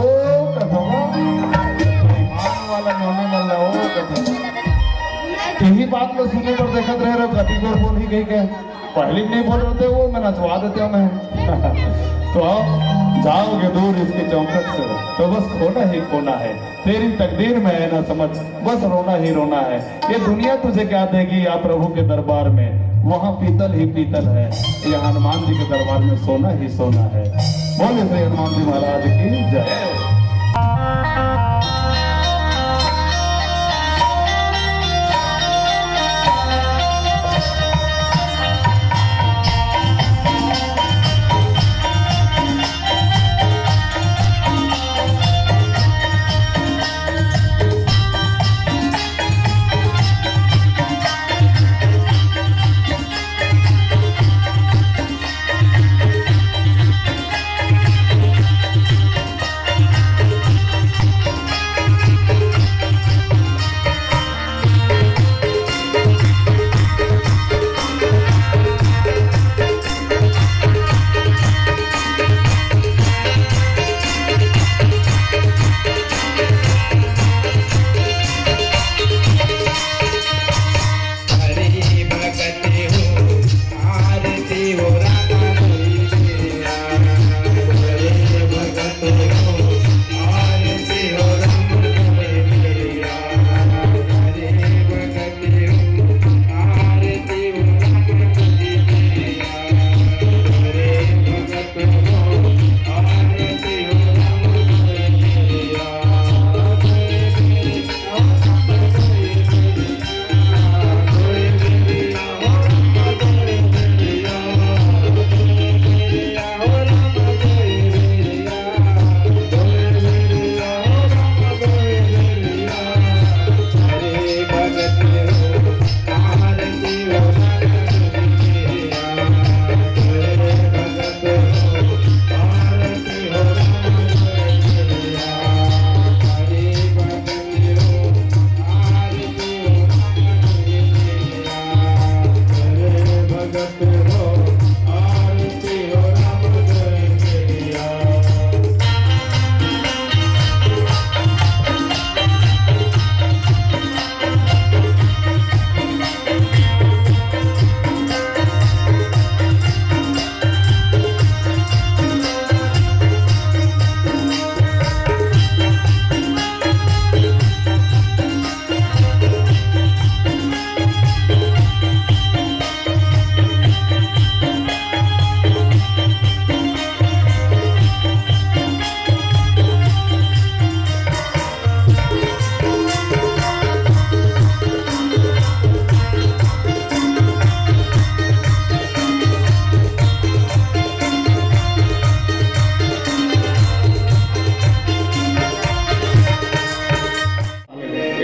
कथों, ईमान वाला नौनी वाला वो कथों। यही बात में सुने पर देखत रहे रहो, कति जोर बोली गई के। पहले नहीं बोल रहे थे वो, मैं नचवा देता हूँ मैं। तो आओ, जाओगे दूर इसके चौखट से, तो बस खोना ही खोना है। तेरी तकदीर में है ना समझ, बस रोना ही रोना है। ये दुनिया तुझे क्या देगी या प्रभु के दरबार में, वहाँ पीतल ही पीतल है, यहाँ हनुमान जी के दरबार में सोना ही सोना है। बोले श्री हनुमान जी महाराज की जय। ए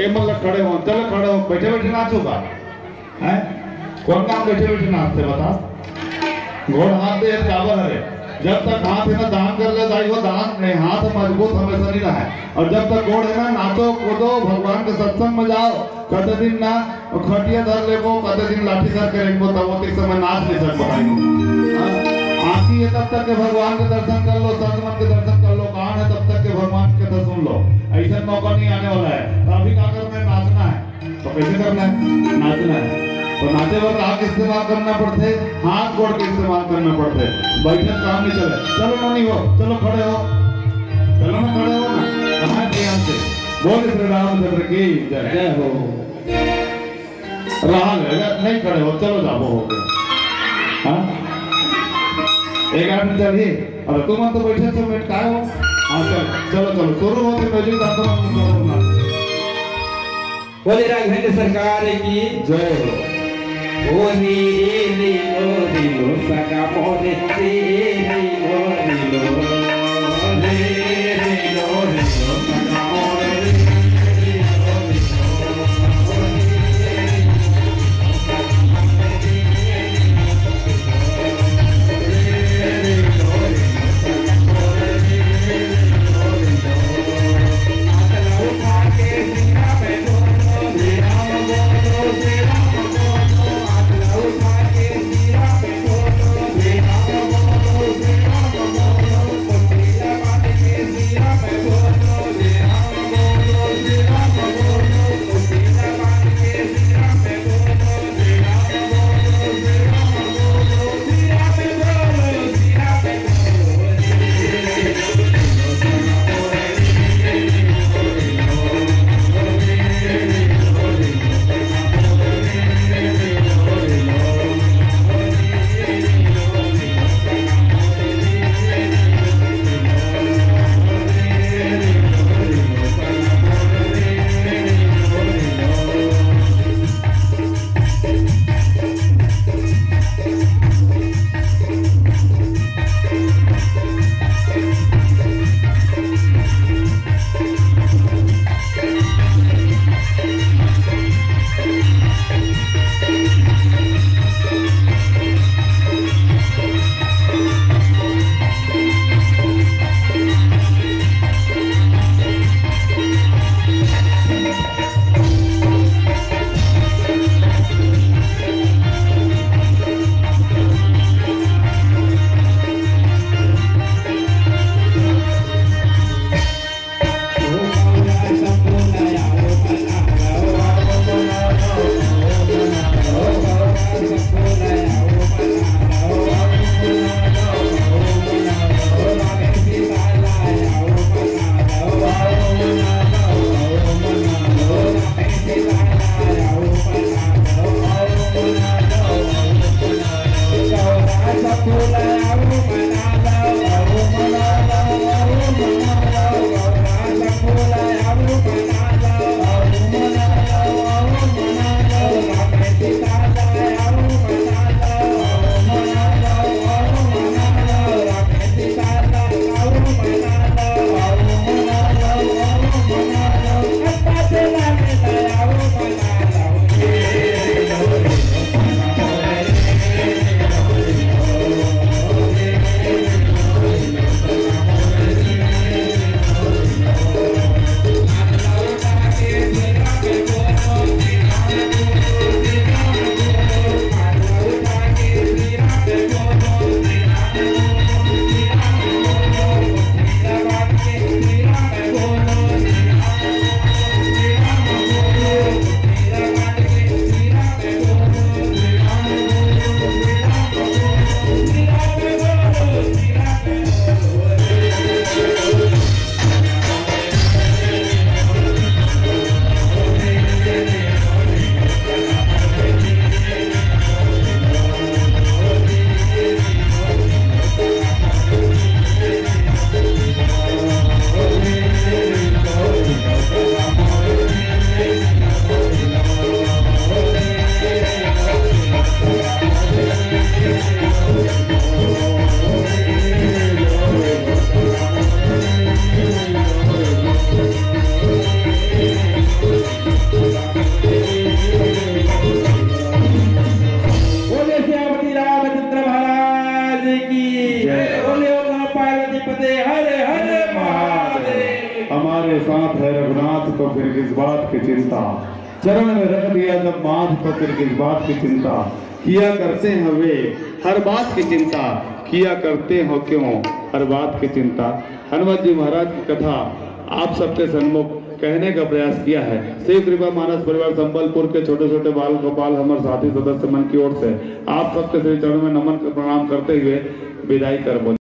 मन ल खड़े हो, चलो खड़े हो, बैठे बैठे नाचो का? हैं? कोन काम बैठे बैठे नाचथे बता? गोड़ हाथ दे काबर हरे? जब तक हाथ हे ना दान कर ले दाई हो, दान नहीं, हाथ मजबूत हमेशा नहीं रहे। और जब तक गोड़ हे ना, नाचो कूदो, भगवान के सत्संग में जाओ। कते दिन ना खटिया धर लेबो, कते दिन लाठी धर के रेंगबो, तब ओतेक समय नाच नहीं सकबो भाई। हाँ? आँखी हे तब तक के भगवान के दर्शन कर लो, संत मन के दर्शन कर लो, कान हे तब तक के भगवान के कथा सुन लो। ऐसा मौका नहीं आने वाला है। तो अभी का करना है? नाचना है। तो कैसे करना है? नाचना है। तो नाचे बर का इस्तेमाल करना पड़थे? हाथ गोड़ के इस्तेमाल करना पड़थे। बैठे से काम नहीं चले। चलो नोनी हो, चलो खड़े हो, चलो ना खड़े हो ना। कहाँ है ध्यान से? बोल श्री रामचंद्र की जय। जय हो। रहा ले, अगर नहीं खड़े हो, चलो जाओ, हो गया। हाँ? एक आदमी चलिए, और तुम तो बैठे थे, बैठ काय हो? हाँ, चलो, चलो, चलो, शुरू होते music, आप लोग शुरू होना। बोले राघवेंद्र सरकार की जय हो। ओ रे रे रे लो रे लो सखा मोरे रे रे लो रे लो। रे रे लो रे लो सखा मोरे रे रे लो रे लो। साथ है रघुनाथ, तो फिर किस बात की चिंता? चरण में रख दिया जब माथ, तो फिर किस बात की चिंता? किया करते हैं वे हर बात की चिंता, किया करते हो क्यों हर बात की चिंता? हनुमत जी महाराज की कथा आप सबके सन्मुख कहने का प्रयास किया है। शिव कृपा मानस परिवार संबलपुर के छोटे छोटे बाल गोपाल हमर साथी सदस्य मन की ओर से आप सबके श्री चरण में नमन प्रणाम करते हुए विदाई करबो।